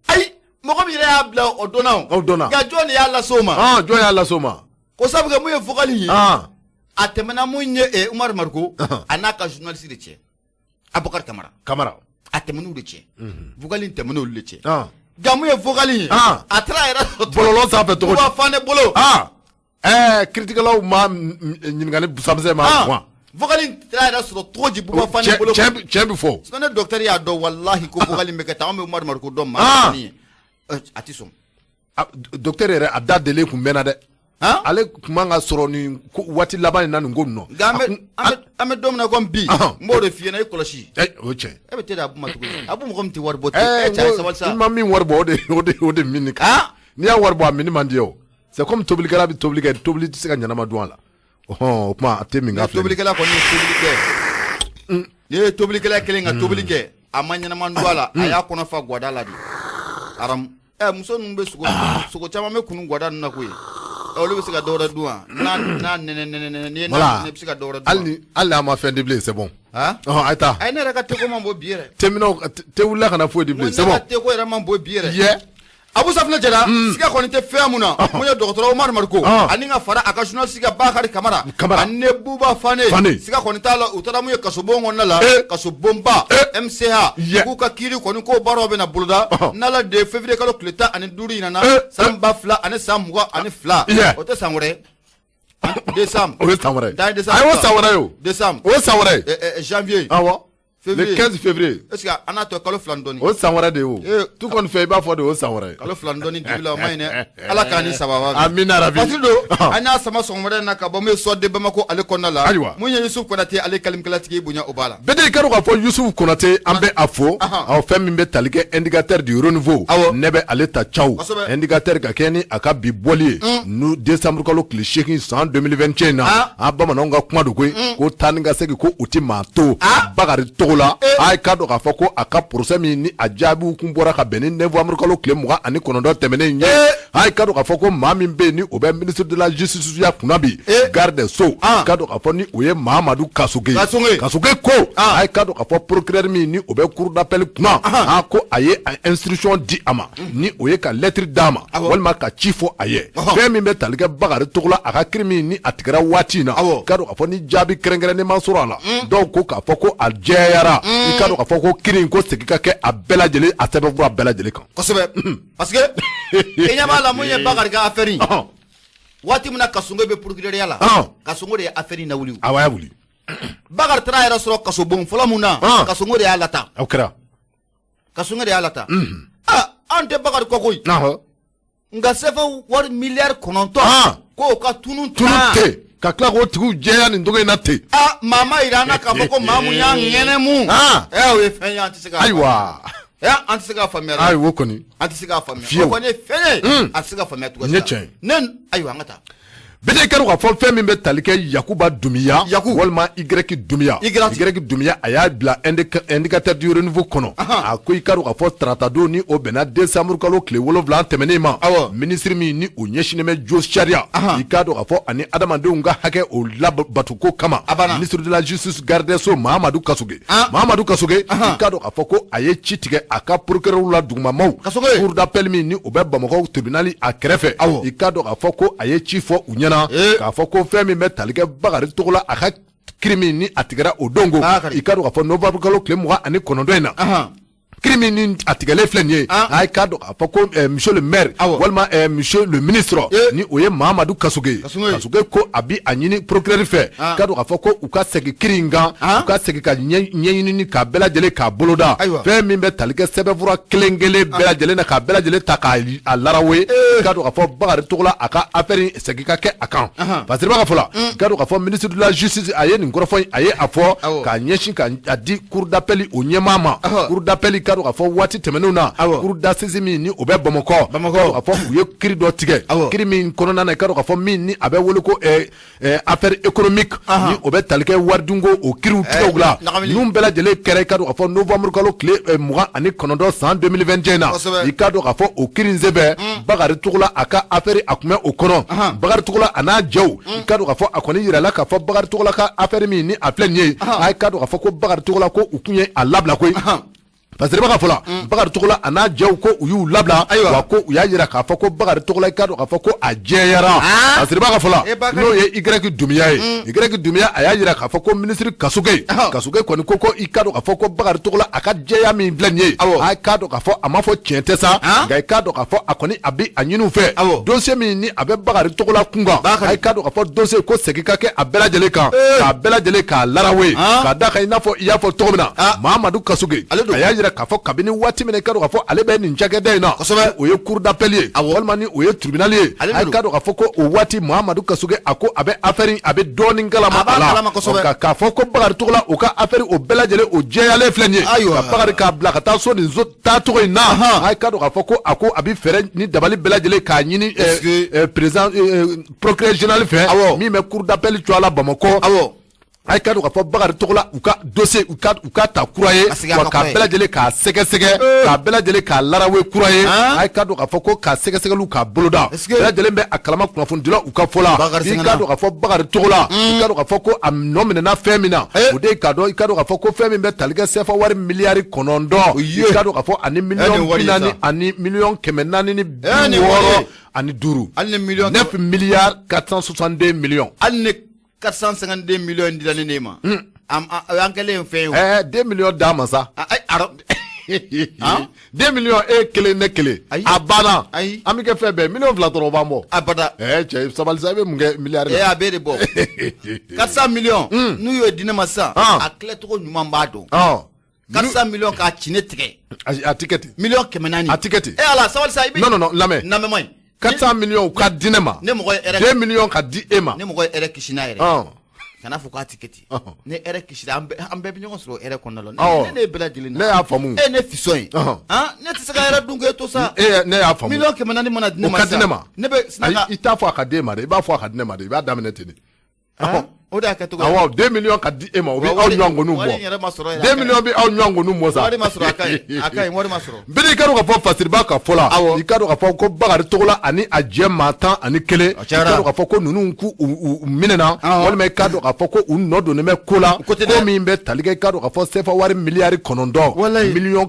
Ayi mɔgɔ min yɛrɛ y'a bila o donna o. O donna. Nka jɔn de y'a lase o ma. Ah, jɔn y'a lase o ma? Ko sabu kɛ mun ye vocal in ye. Ah. A tɛmɛna mun ye Umaru Mariko. Ɔhɔn. A n'a ka journaliste de cɛ. Abubakar Kamara. Kamara. A tɛmɛn'u de cɛ. Vocal in tɛmɛn'olu de cɛ. Ah. Nka mun ye vocal in ye. Ah. A taara a yɛrɛ sɔrɔ. Bɔlɔlɔ sanfɛ cogo di? Buba Fane bolo. Ah. Ɛɛ kiritigɛlaw ma ɲininkali busamisɛn ma Ah. guwan. Vocal in taara a yɛrɛ sɔrɔ cogo di Buba Fane bolo. Tiɲɛ bɛ fɔ. Sinon ne docteur y'a dɔn walahi ko vocal in bɛ kɛ tan anw bɛ Umaru Mariko dɔn maa Ah. min ye. A ti sɔn. Docteur yɛrɛ a da delen kun mɛnna dɛ. Han? Ale kun man ka sɔrɔ nin waati laban in na nin ko ninnu. Nka an bɛ don min na komi bi. Ɔhɔn. N b'o de f'i ɲɛna i kɔlɔsi. Ɛ o ye tiɲɛ. E bɛ te di Abu ma cogo di? Abu mɔgɔ min tɛ wari bɔ ten. Ɛɛ E cɛ a ye sabali sa. i ma min wari bɔ o de mini kan. Ah. N'i y'a wari bɔ a mini man di o. C'est comme tobilikɛla bɛ tobili kɛ tobili tɛ se ka ɲɛnama dun a la. Ɔhɔn o kuma a tɛ min Ni k'a filɛ. tobilikɛla kɔni ye tobili kɛ. N'i ye tobilikɛla kelen ka tobili kɛ a ma ɲɛnama dun a la a y'a kɔnɔ fa gwada la de. Aramu. Ɛ muso ninnu bɛ sogo sogo caman bɛ kunu gwada ninnu na koyi. Ɛ olu bɛ se ka dɔwɛrɛ dun wa? N'a n'a nɛnɛ nɛnɛ nɛnɛ n'i ye n'a Voilà. nɛnɛ i bɛ se ka dɔwɛrɛ dun wa? Hali n'a ma fɛn di bilen c'est bon. Han? Ɔhɔn a ye taa. Ayi ne yɛrɛ ka teko man bon bi yɛrɛ. Teminɛw te wulila ka na foyi di N ko bilen ne c'est bon. ka teko yɛrɛ man bon bi yɛrɛ. Yɛ. Abu Safinɛ Jara siga kɔni tɛ fɛn mun na mun ye dɔgɔtɔrɔ Umaru Mariko Ɔn. ani ka fara a ka journaliste ka Bakari Kamara Kamara. ani ne Buba Fane Fane. siga kɔni t'a la u taara mun ye kasobon kɔnɔna la Eh. kasobonba Eh. MCA Yeah. k'u ka kiiri kɔni k'o baaraw bɛna boloda Ɔhɔn. n'Ala de ye février kalo tile 15 ɲinana Eh. san 2022 Yeah. o tɛ san wɛrɛ ye. Décembre O ye san wɛrɛ ye. Dan ye décembre Ayi o san wɛrɛ ye o. décembre O ye san wɛrɛ ye. Janvier Awɔ. Le Février. 15 février. est-ce que an n'a tɔ kalo 2 ni dɔɔni O san wɛrɛ de ye o. Eh. Tu kɔni fɛ i b'a fɔ de o san wɛrɛ ye. kalo 2 ni dɔɔni dibi la o ma ɲi dɛ ala k'an ni sababa bɛn. Amina rabi. Patiri don an y'a sama sɔgɔmada in na ka bɔ mun ye Sɔde Bamako ale kɔnɔna la Ayiwa. mun ye Yusuf Konate ale kalimkɛlatigi bonya o b'a la Bɛɛ i ka dɔn k'a fɔ Yusufu Konate an bɛ a fo Ahan. awɔ fɛn min bɛ tali kɛ indicateur du renouveau Awɔ. ne bɛ ale ta caw Kosɛbɛ. indicateur ka kɛ ni a ka bi bɔli ye nu décembre kalo tile 8 san 2021 in na Ah. an bamananw ka kuma don koyi ko taa ni ka segin ko u ti maa to Ah. Bakari Togo la Eh. a ye k'a dɔn k'a fɔ ko a ka procès min ni a jaabiw kun bɔra ka bɛn ni novembre kalo tile 29 tɛmɛnen in ye Eh. a ye k'a dɔn k'a fɔ ko maa min bɛ yen ni o bɛ ministre de la justice ya kunna bi Eh. garde des sceaux Ah. k'a dɔn k'a fɔ ni o ye Mahamadu Kasoge ye Kasoge. Kasoge ko Ah. a ye k'a dɔn k'a fɔ procureur min ni o bɛ cour d'appel kunna a ko a ye a instruction di a ma ni o ye ka lettre d'a ma Awɔ. walima ka ci fɔ a ye Ɔhɔn. fɛn min bɛ tali kɛ Bakari Togo la a ka kiiri min ni a tigɛra waati in na Awɔ. k'a dɔn k'a fɔ ni jaabi kɛrɛnkɛrɛnnen ma sɔrɔ a la dɔw ko k'a fɔ ko a jɛyara i k'a dɔn k'a fɔ ko kiiri in ko segin ka kɛ a bɛɛ lajɛlen a sɛbɛnfura bɛɛ lajɛlen kan kosɛbɛ parce que i ɲɛ b'a la mun ye Bakari ka affaire in Ɔhɔn. waati min na Kasongo bɛ procureur la Ɔhɔn. Kasongo de ye affaire in lawuli awɔ a y'a wuli Bakari taara a yɛrɛ sɔrɔ kasobon fɔlɔ mun na Ɔn. Kasongo de y'a lata o kɛra Kasongo de y'a lata ah an tɛ Bakari kɔ koyi Ɔhɔn. nka sɛfɛ wari miliyari 9 Ah. k'o ka tunu tunu tan ten ka tila k'o tigiw jɛya nin cogo in na ten ah maa ma yira an na k'a fɔ ko maa mun y'a ŋɛnɛmu Ah. ɛ o ye fɛn ye an tɛ se k'a ayiwa ɛ an tɛ se k'a faamuya dɛ. ayiwa o kɔni an tɛ se k'a faamuya Fiyewu. o kɔni ye fɛn ye a tɛ se ka faamuya cogo si la Nin ye tiɲɛ ye. ne ayiwa an ka taa Bɛɛ kɛra k'a fɔ fɛn min bɛ tali kɛ Yakuba Dunbiya Yaku. walima Y Dunbiya Y. Y Dunbiya a y'a bila indicateur du renouveau kɔnɔ a ko i ka dɔn k'a fɔ taratadon ni o bɛnna décembre kalo tile 7 tɛmɛnen ma Awɔ. minisiri min ni o ɲɛsinnen bɛ jo sariya i k'a dɔn k'a fɔ ani adamadenw ka hakɛ o labatuko kama A banna. ministre de la justice garde des sceaux Mahamadu Kasoge Ah. Mahamadu Kasoge Ahan. i k'a dɔn k'a fɔ ko a ye ci tigɛ a ka procureur la dugumamaw Kasoge. cour d'appel min ni o bɛ Bamakɔ tribunal a kɛrɛfɛ Awɔ. i k'a dɔn k'a fɔ ko a ye ci fɔ u ɲɛna Eh. k'a fɔ ko fɛn min bɛ tali kɛ Bakari Togo la a ka kiri min ni a tigɛra o don ko i k'a dɔn k'a fɔ novembre kalo tile 29 in na, kiri min ni a tigɛlen filɛ nin ye, a ye k'a dɔn k'a fɔ ko monsieur le maire walima monsieur le ministre, ni o ye Mahamadu Kasoge ye. Kasoge ko a bi a ɲini procureur fɛ, k'a dɔn k'a fɔ ko u ka segin kiri in kan, u ka segin ka ɲɛɲinini k'a bɛɛ lajɛlen k'a boloda, fɛn min bɛ tali kɛ sɛbɛnfura kelen kelen bɛɛ lajɛlen na, k'a bɛɛ lajɛlen ta k'a larawe, k'a dɔn k'a fɔ Bakari Togola a ka affaire in segin ka kɛ a kan. Fasiriba ka fɔ la, k'a dɔn k'a fɔ ministre de la justice a ye nin kɔrɔfɔ in, a ye a fɔ k'a ɲɛsin ka a di cour d'appel o ɲɛmaa ma. Cour d'appel, k'a dɔn k'a fɔ waati tɛmɛnenw na, cour d'assises min ni o bɛ Bamakɔ, k'a fɔ u ye kiri dɔ tigɛ, kiri min kɔnɔna na, k'a dɔn k'a fɔ min ni a bɛ wele ko affaire économique, ni o bɛ tali kɛ waridunko o kiriw tigɛw la, ninnu bɛɛ lajɛlen kɛra, i k'a dɔn k'a fɔ novembre kalo tile 29 san 2021 na. I k'a dɔn k'a fɔ o kiri in senfɛ, Bakari Togola a ka affaire a tun bɛ o kɔnɔ. Bakari Togola a n'a jɛw, i k'a dɔn k'a fɔ a kɔni yirala k'a fɔ Bakari Togola ka affaire min ni a filɛ nin ye, a k'a dɔn k'a fɔ ko Bakari Togola ko u tun ye a labila koyi. Fasiriba ka fɔ la, Bakari Togola a n'a jɛw ko u y'u labila, wa ko u y'a jira k'a fɔ ko Bakari Togola, i k'a dɔn k'a fɔ ko a jɛyara. Fasiriba ka fɔ la, n'o ye Y Dunbiya ye, Y Dunbiya a y'a jira k'a fɔ ko ministre Kasoge, Kasoge kɔni ko i k'a dɔn k'a fɔ ko Bakari Togola a ka jɛya min filɛ nin ye, a k'a dɔn k'a fɔ a ma fɔ tiɲɛ tɛ sa, nka i k'a dɔn k'a fɔ a kɔni a bɛ a ɲini u fɛ, dossier min ni a bɛ Bakari Togola kun kan, a k'a dɔn k'a fɔ dossier ko segin ka kɛ a bɛɛ lajɛlen kan, k'a bɛɛ lajɛlen k'a larawe, k'a d'a kan i n'a fɔ i y'a fɔ cogo min na, Mahamadu Kasoge a y'a jira k'a fɔ kabini waati min na, i k'a dɔn k'a fɔ ale bɛ nin cakɛda in na, o ye cour d'appel ye walima ni o ye tribunal ye, a k'a dɔn k'a fɔ ko o waati Mahamadu Kasoge a ko a bɛ affaire a bɛ dɔɔnin kalama a la, k'a fɔ ko Bakari Togola o ka affaire o bɛɛ lajɛlen o jɛyalen filɛ nin ye, ka Bakari k'a bila ka taa so nin so taacogo in na, a k'a dɔn k'a fɔ ko a ko a bɛ fɛɛrɛ ni dabali bɛɛ lajɛlen k'a ɲini président procureur général fɛ min bɛ cour d'appel cogoya la Bamakɔ. A k'a dɔn k'a fɔ Bakari Togola u ka dossier u ka ta kura ye, wa k'a bɛɛ lajɛlen k'a sɛgɛsɛgɛ, k'a bɛɛ lajɛlen k'a larawe kura ye, a k'a dɔn k'a fɔ ko k'a sɛgɛsɛgɛliw k'a boloda, bɛɛ lajɛlen bɛ a kalama kunnafonidilaw u ka fɔ la. I k'a dɔn k'a fɔ Bakari Togola, i k'a dɔn k'a fɔ ko a nɔ minɛna fɛn min na, o de ye k'a dɔn i k'a dɔn k'a fɔ ko fɛn min bɛ tali kɛ CFA wari miliyari 9, i k'a dɔn k'a fɔ ani miliyɔn 40 ani 465 hali ni miliyɔn 9 milliards 462 millions. Hali ni 452 millions dila ne ma, an kɛlen fɛn ye o. 2 millions d'a ma sa. 2 millions e kelen ne kelen. A banna. Ayi. An bɛ kɛ fɛn bɛɛ miliyɔn 2 dɔrɔn o b'an bɔ. Abada. Cɛ, sabali sa, i bɛ mun kɛ miliyari la? A bɛɛ de bɔ. 400 millions n'u y'o di ne ma sisan, a tilacogo ɲuman b'a dɔn. 400 millions k'a ci ne tigɛ. A ti kɛ ten. 400 miliyɔn. A ti kɛ ten. Ala, sabali sa, i bɛ. Non, non, non, lamɛn. Lamɛn man ɲi. 400 millions ka di ne ma. Ne mɔgɔ ye hɛrɛ. 2 millions ka di e ma. Ne mɔgɔ ye hɛrɛ kisi n'a yɛrɛ. Kana fɔ k'a ti kɛ ten. Ni hɛrɛ kisira, an bɛɛ bɛ ɲɔgɔn sɔrɔ hɛrɛ kɔnɔna la. Ne ye bɛɛ lajɛlen na. Ne y'a faamu. E ne fisɔn ye. Ne tɛ se ka hɛrɛ dun k'e to sa. Ne y'a faamu. 400 miliyɔn mana di ne ma sisan. O ka di ne ma. Ne bɛ sina ka. I t'a fɔ a ka di e ma dɛ, i b'a fɔ a ka di ne ma dɛ, i b'a daminɛ ten de. O de y'a kɛcogo ye. Awɔ, 2 millions ka di e ma, o bɛ aw ɲɔgɔn bɔ. Wari yɛrɛ ma sɔrɔ yɛrɛ. 2 millions bɛ aw ɲɔgɔn bɔ sa. Wari ma sɔrɔ, a ka ɲi, a ka ɲi, wari ma sɔrɔ. Bɛɛ i ka dɔn k'a fɔ Fasiriba ka fɔ la. I ka dɔn k'a fɔ ko Bakari Togola ani a jɛ maa 11. I ka dɔn k'a fɔ ko ninnu k'u u minɛna, walima i ka dɔn k'a fɔ ko u nɔ donnen bɛ ko la. Ko min bɛ tali kɛ, i ka dɔn k'a fɔ CFA wari miliyari 9. 462 miliyɔn. I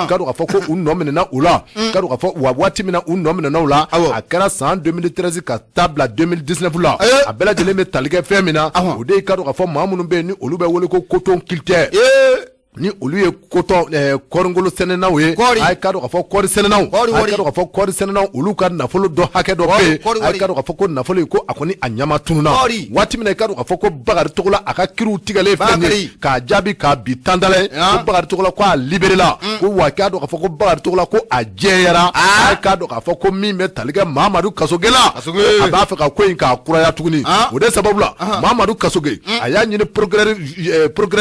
ka dɔn k'a fɔ ko u nɔ minɛna u la. I ka dɔn k'a fɔ wa waati min na u nɔ minɛna u la, a kɛra san 2013 ka taa bila 2019 la. A bɛɛ lajɛlen bɛ tali kɛ fɛn min na, o de ye i ka dɔn k'a fɔ maa minnu bɛ yen ni olu bɛ wele ko coton culteur, ni olu ye coton kɔɔrikolo sɛnɛnaw ye, a ye k'a dɔn k'a fɔ kɔɔri sɛnɛnaw, a ye k'a dɔn k'a fɔ kɔɔri sɛnɛnaw olu ka nafolo dɔ hakɛ dɔ bɛ yen, a ye k'a dɔn k'a fɔ ko nafolo in ko a kɔni a ɲama tununa. Waati min na i k'a dɔn k'a fɔ ko Bakari Togola a ka kiriw tigɛlen filɛ nin ye k'a jaabi k'a bi tandala, ko Bakari Togola ko a libéré la, ko wa k'a dɔn k'a fɔ ko Bakari Togola ko a jɛyara, a ye k'a dɔn k'a fɔ ko min bɛ tali kɛ Mahamadu Kasoge la, a b'a fɛ ka ko in k'a kuraya tuguni. O de sababu la, Mahamadu Kasoge a y'a ɲini procureur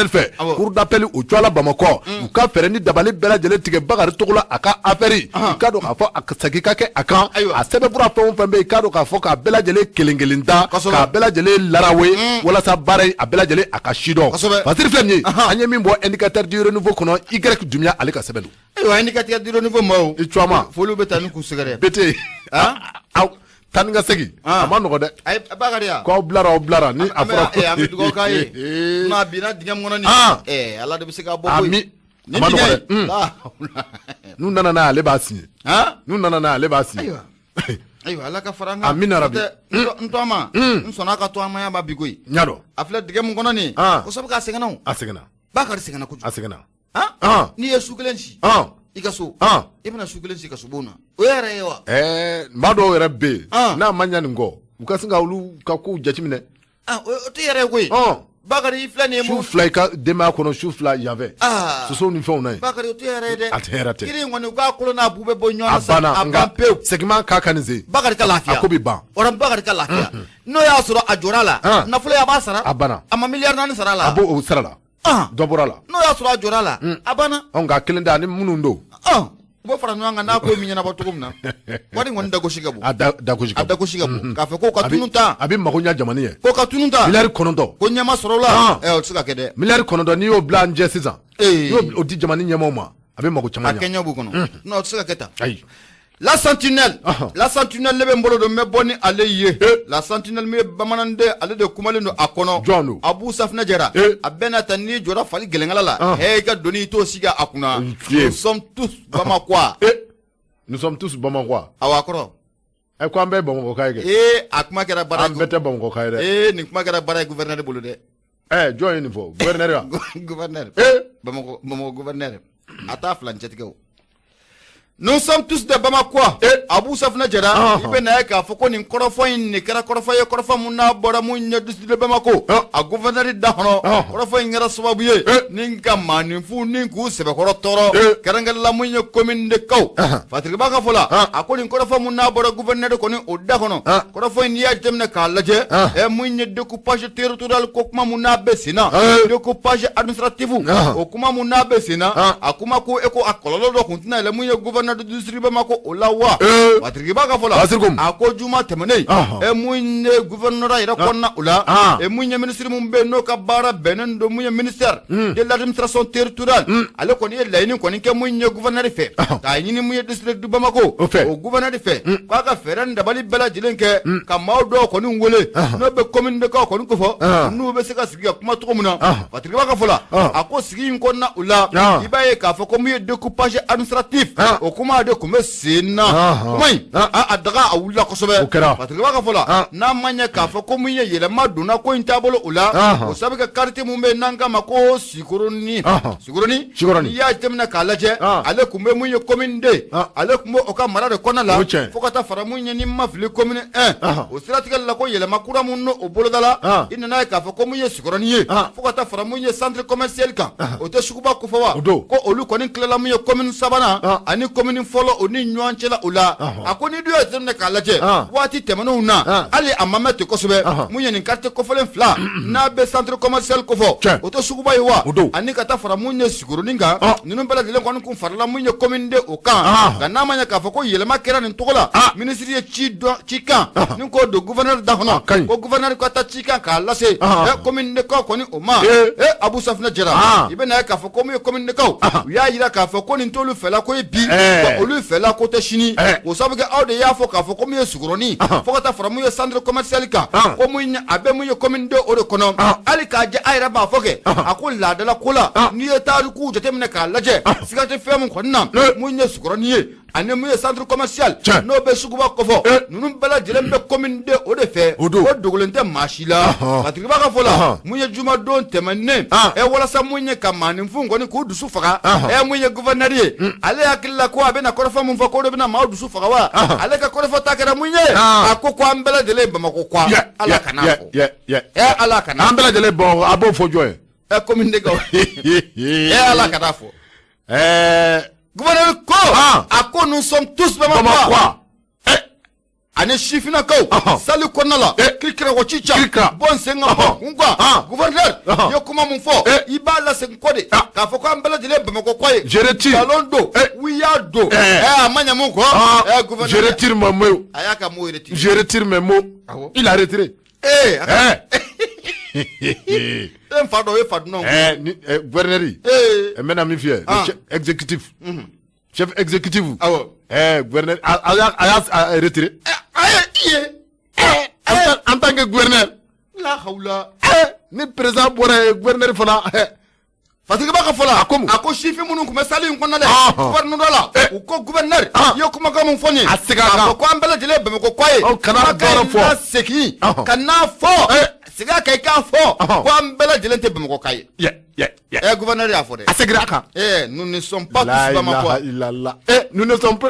fɛ, cour d'appel o cogoya la Bamakɔ, u ka fɛɛrɛ ni dabali bɛɛ lajɛlen tigɛ Bakari Togola a ka affaire, i k'a dɔn k'a fɔ a segin ka kɛ a kan, a sɛbɛnfura fɛn o fɛn bɛ yen, i k'a dɔn k'a fɔ k'a bɛɛ lajɛlen kelen kelen ta, k'a bɛɛ lajɛlen larawe, walasa baara in a bɛɛ lajɛlen a ka sidɔn. Fasiri filɛ nin ye, an ye min bɔ Indicateur du Renouveau kɔnɔ, Y Dunbiya ale ka sɛbɛn don. Ayiwa, Indicateur du Renouveau maaw. I Cuama. Foliw bɛ taa ni k'u sɛgɛrɛ. Bete. Aw taa ni ka segin a ma nɔgɔ dɛ. Ayi, Bakari ya. K'aw bilara, aw bilara ni a fɔra. An bɛ dugawu k'a ye. N'a binna dingɛ min kɔnɔ nin. Ala de bɛ se k'a bɔ koyi. Ami, a ma nɔgɔ dɛ. N'u nana n'a ye, ale b'a signé. N'u nana n'a ye, ale b'a signé. Ayiwa. Ayiwa, Ala ka fara an kan. Amina rabi. N tɔgɔma, n sɔnna a ka tɔgɔmaya ma bi koyi. N y'a dɔn. A filɛ dingɛ mun kɔnɔ nin ye, ko sabu k'a sɛgɛnna o. A sɛgɛnna. Bakari sɛgɛnna kojugu. A sɛgɛnna. Han, n'i ye su kelen si i ka so, i bɛna su kelen si kasobon na, o yɛrɛ ye wa? Ɛɛ, maa dɔw yɛrɛ bɛ yen, n'a ma ɲɛ nin kɔ, u ka sin ka olu ka kow jateminɛ. O tɛ yɛrɛ ye koyi. Bakari, i filɛ nin ye. Su 2 i ka denbaya kɔnɔ, su 2 yanfɛ, sosow ni fɛnw na yen. Bakari, o tɛ yɛrɛ ye dɛ. A tɛ hɛrɛ tɛ. Kiri in kɔni, u k'a kolo n'a bu bɛ bɔ ɲɔgɔn na sa. A banna, nka pewu. Segin k'a kan nin sen. Bakari ka lafiya. A ko bɛ ban. O Bakari ka lafiya. N'o y'a sɔrɔ a jɔra la, nafolo a b'a sara. A banna. A ma miliyari 4 sara la. A b'o sara la. Dɔ bɔra la. N'o y'a sɔrɔ a jɔra la, a banna. Nka kelen tɛ, ani minnu don. U bɛ fara ɲɔgɔn kan n'a ko ye min ɲɛnabɔ cogo min na, wari kɔni dagosi ka bon. A dagosi ka bon. A dagosi ka bon. K'a fɔ ko ka tunun ta. A bɛ mago ɲɛ jamana ye. Ko ka tunun ta. Miliyari 9. Ko ɲɛ ma sɔrɔ o la. Ɛ, o tɛ se ka kɛ dɛ. Miliyari 9, n'i y'o bila an jɛ sisan. N'i y'o di jamana ɲɛmaaw ma, a bɛ mago caman ɲɛ. A kɛɲɛ b'u kɔnɔ. Non, o tɛ se ka kɛ tan. Ayi. La Sentinelle, La Sentinelle, ne bɛ n bolo don, n bɛ bɔ ni ale ye. La Sentinelle min ye bamananden, ale de kumalen don a kɔnɔ. Jɔn don? Abu Safinɛ Jara. A bɛɛ n'a ta, n'i jɔra fali gɛlɛnkala la, i ka doni, i t'o sigi a kunna. Nous sommes tous Bamakois. Nous sommes tous Bamakois. Awɔ, a kɔrɔ. Ɛ, ko an bɛɛ ye Bamakɔka ye kɛ. Ee, a kuma kɛra baara ye. An bɛɛ tɛ Bamakɔka ye dɛ. Ee, nin kuma kɛra baara ye gouverneur bolo dɛ. Ɛ, jɔn ye nin fɔ? Gouverneur wa? Gouverneur. Bamakɔ, Bamakɔ gouverneur. A t'a fila cɛtigɛ o. Nous sommes tous des Bamakois. Abu Safinɛ Jara, i bɛ na ye k'a fɔ ko nin kɔrɔfɔ in nin kɛra kɔrɔfɔ ye, kɔrɔfɔ mun n'a bɔra mun ye district de Bamako, a gouverneur da kɔnɔ. Kɔrɔfɔ in kɛra sababu ye ni ka maaninfinw ni k'u sɛbɛkɔrɔ tɔɔrɔ, kɛrɛnkɛrɛnla mun ye commune de Kaw. Fatiriba ka fɔ la, a ko nin kɔrɔfɔ mun n'a bɔra gouverneur kɔni o da kɔnɔ, kɔrɔfɔ in, n'i y'a jateminɛ k'a lajɛ, mun ye découpage territorial ko kuma mun n'a bɛ sen na, découpage administratif o kuma mun n'a bɛ sen na, a kuma ko e ko a kɔlɔlɔ dɔ kun tɛna yɛlɛ mun ye gouverneur de district Bamako o la wa? Fatiriba ka fɔ la, a ko juma tɛmɛnen, mun ye gouverneur yɛrɛ kɔnɔna o la, mun ye ministre mun bɛ yen n'o ka baara bɛnnen don mun ye ministère de l'administration territoriale, ale kɔni ye laɲini kɔni kɛ mun ye gouverneur fɛ, k'a ɲini mun ye district de Bamako o gouverneur fɛ, k'a ka fɛɛrɛ ni dabali bɛɛ lajɛlen kɛ ka maaw dɔw kɔni wele n'o bɛ commune de Kaw kɔni kofɔ, n'u bɛ se ka sigi ka kuma cogo min na. Fatiriba ka fɔ la, a ko sigi in kɔnɔna o la, i b'a ye k'a fɔ ko mun ye découpage administratif o kuma de tun bɛ sen na. Kuma in, a daga a wulila kosɛbɛ. Fatiriba ka fɔ la, n'a ma ɲɛ k'a fɔ ko mun ye yɛlɛma donna ko in taabolo o la, o sabu kɛ quartier mun bɛ yen n'an k'a ma ko Sikoroni, Sikoroni, n'i y'a jateminɛ k'a lajɛ, ale tun bɛ mun ye commune 2, ale tun bɛ o ka mara de kɔnɔna la, fo ka taa fara mun ye, ni ma fili, commune 1. O siratigɛ la, ko yɛlɛma kura mun n'o boloda la, i nana ye k'a fɔ ko mun ye Sikoroni ye, fo ka taa fara mun ye centre commercial kan, o tɛ suguba kofɔ wa? Ko olu kɔni tilala mun ye commune sabanan ani commune fɔlɔ o ni ɲɔgɔn cɛla o la. A ko ni dun y'a jateminɛ k'a lajɛ, waati tɛmɛnenw na, hali a ma mɛn ten kosɛbɛ, mun ye nin quartier kofɔlen fila n'a bɛ centre commercial kofɔ, o tɛ suguba ye wa? Ani ka taa fara mun ye Sikoroni kan, ninnu bɛɛ lajɛlen kɔni kun farala mun ye commune 2 o kan. Nka n'a ma ɲɛ k'a fɔ ko yɛlɛma kɛra nin cogo la, ministre ye ci dɔn ci kan ni k'o don gouverneur da kɔnɔ, ko gouverneur ka taa ci kan k'a lase commune de Kaw kɔni o ma. Abu Safinɛ Jara, i bɛ na ye k'a fɔ ko mun ye commune de Kaw, u y'a jira k'a fɔ ko nin t'olu fɛla ko ye bi, olu fɛla ko tɛ sini. O sabu kɛ aw de y'a fɔ k'a fɔ ko mun ye Sikoroni, fo ka taa fara mun ye centre commercial kan, ko mun a bɛ mun ye commune 2 o de kɔnɔ. Hali k'a jɛ a yɛrɛ b'a fɔ kɛ, a ko laadala ko la, n'i ye tarikuw jateminɛ k'a lajɛ, siga tɛ fɛn mun kɔni na, mun ye Sikoroni ye ani mun ye centre commercial n'o bɛ suguba kɔfɔ, ninnu bɛɛ lajɛlen bɛ commune 2 o de fɛ, o dogolen tɛ maa si la. Fatiriba ka fɔ la, mun ye jumadon tɛmɛnen, walasa mun ye ka maaninfinw kɔni k'u dusu faga, mun ye gouverneur ye, ale hakili la ko a bɛna kɔrɔfɔ mun fɔ, k'o de bɛna maaw dusu faga wa? Ale ka kɔrɔfɔ ta kɛra mun ye? A ko ko an bɛɛ lajɛlen ye Bamakɔ quoi. Ala kana fɔ, Ala kana. An bɛɛ lajɛlen Bamakɔ, a b'o fɔ jɔn ye? Commune de Kaw. Ala kana fɔ. Gouverneur ko, a ko nous sommes tous Bamakois. Ani sifinnakaw sali kɔnɔna la, kirikirawo ci ca bɔ n sen kan bɔ kun kan. Gouverneur ye kuma mun fɔ, i b'a lasegin kɔ de k'a fɔ k'an bɛɛ lajɛlen Bamakɔ kɔ ye. Je retire. Nkalon don, wuya don, a ma ɲɛ mun kɔ. Gouverneur, je retire mon mot. A y'a ka mot retiré. Je retire mes mots. Il a retiré. E n fa dɔn, o ye fa dunan. Gouverneur, n bɛna min f'i ye, exécutif, chef exécutif. Awɔ. Gouverneur a y'a retiré. A ye i ye. En tant que gouverneur. La hawla. Ni président bɔra yen, gouverneur fana. Fatigiba ka fɔ la A ko mun? A ko sifin minnu tun bɛ salle in kɔnɔna dɛ, Ɔhɔn. la Eh. u ko gouverneur Ah. i ye kumakan mun fɔ nin ye, A segin a k'a kan. fɔ ko an bɛɛ lajɛlen ye Bamakɔkaw ye. Ɔ, kana Kumakan dɔ wɛrɛ in fɔ. lasegin Ɔhɔn. ka n'a fɔ, Eh. segin a kan i k'a fɔ Ɔhɔn. ko an bɛɛ lajɛlen tɛ Bamakɔka ye. Yɛ yɛ yɛ. Ɛ, gouverneur y'a fɔ dɛ. A seginna a kan. Eh, nous ne sommes pas tous La ilaha Bamakois. illallah. Eh, nous ne sommes pas.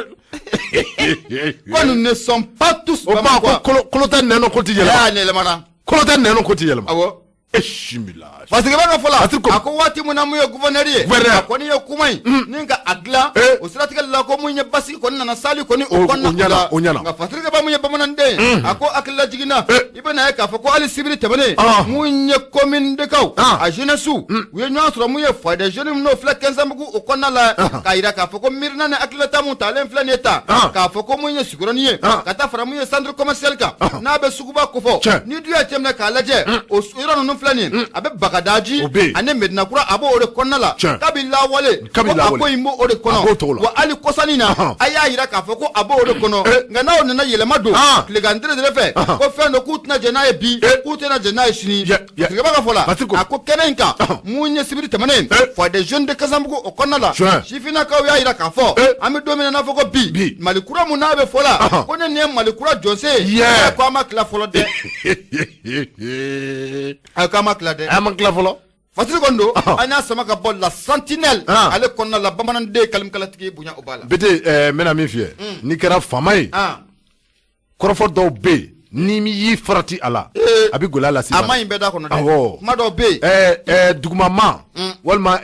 Quoi, nous ne sommes pas tous O ma ko Bamakois. kolo kolo tɛ nɛn nɔ ko ti yɛlɛma. Eh, nin yɛlɛmana. Kolo tɛ nɛn nɔ ko ti yɛlɛma. Awɔ. E simila. Fatigiba ka fɔ la, Patrik ko- a ko waati min na mun ye gouverneur ye, Gouverneur. a kɔni ye kuma in ni ka a dilan, Eh. o siratigɛ la ko mun ye basigi kɔni nana salle kɔni o O- kɔnɔna o ɲɛna, la. o ɲɛna. Nka Fatigiba mun ye bamananden ye, a ko hakilila jiginna, Eh. i bɛna ye k'a fɔ ko hali sibiri tɛmɛnen, Ah. mun ye commune de kaw Ah. a jeunesse u ye ɲɔgɔn sɔrɔ mun ye foyer des jeunes n'o filɛ Kɛnzanbugu o kɔnɔna la, k'a yira k'a fɔ ko miirina ni hakilinata mun talen filɛ nin ye tan, Ah. k'a fɔ ko mun ye Sogoroni ye, Ah. ka taa fara mun ye centre commercial kan, n'a bɛ suguba kofɔ, Tiɲɛ. ni dun y'a jateminɛ k'a lajɛ, o yɔrɔ ninnu filɛ nin ye, a bɛ Bagadaji O bɛ yen. ani Medinakura, a b'o de kɔnɔna la. Tiɲɛ. Kabi lawale, Kabi ko a lawale. ko in b'o de A b'o cogo kɔnɔ, la. wa hali kɔsani na, Ahan. a y'a yira k'a fɔ ko a b'o de kɔnɔ. Eh. Nka n'aw nana yɛlɛma don Ah. tilegan tere fɛ, Ahan. ko fɛn dɔ k'u tɛna jɛn n'a ye bi, Eh. k'u tɛna jɛn n'a ye sini. Yɛ, yɛ. Tigɛba ka fɔ la, Patrik ko- a ko kɛnɛ in kan, Ahan. mun ye sibiri tɛmɛnen, Eh. foyer des jeunes de Kazanbugu o kɔnɔna la, Tiɲɛ. sifinnakaw y'a yira k'a fɔ Eh. an bɛ don min na n'a fɔ ko bi, Bi. Mali kura mun n'a bɛ fɔ la, Ahan. ko ne nin ye Mali kura jɔsen ye, Yeah. ko an ma tila fɔlɔ dɛ, a ko an ma tila dɛ. An ma tila fɔlɔ. Fatiri kɔni don, Ahan. an y'a sama ka bɔ la Sentinelle Ah. ale kɔnɔna la, bamananden kalimkalatigi ye bonya o b'a la. Bete n bɛna min f'i ye. N'i kɛra faama ye, Ah. kɔrɔfɔ dɔw bɛ yen n'i y'i farati a la, Eh. a bɛ gɛlɛya las'i A ma. ma ɲi bɛɛ da kɔnɔ dɛ. Awɔ. Kuma dɔw bɛ yen. Dugumama walima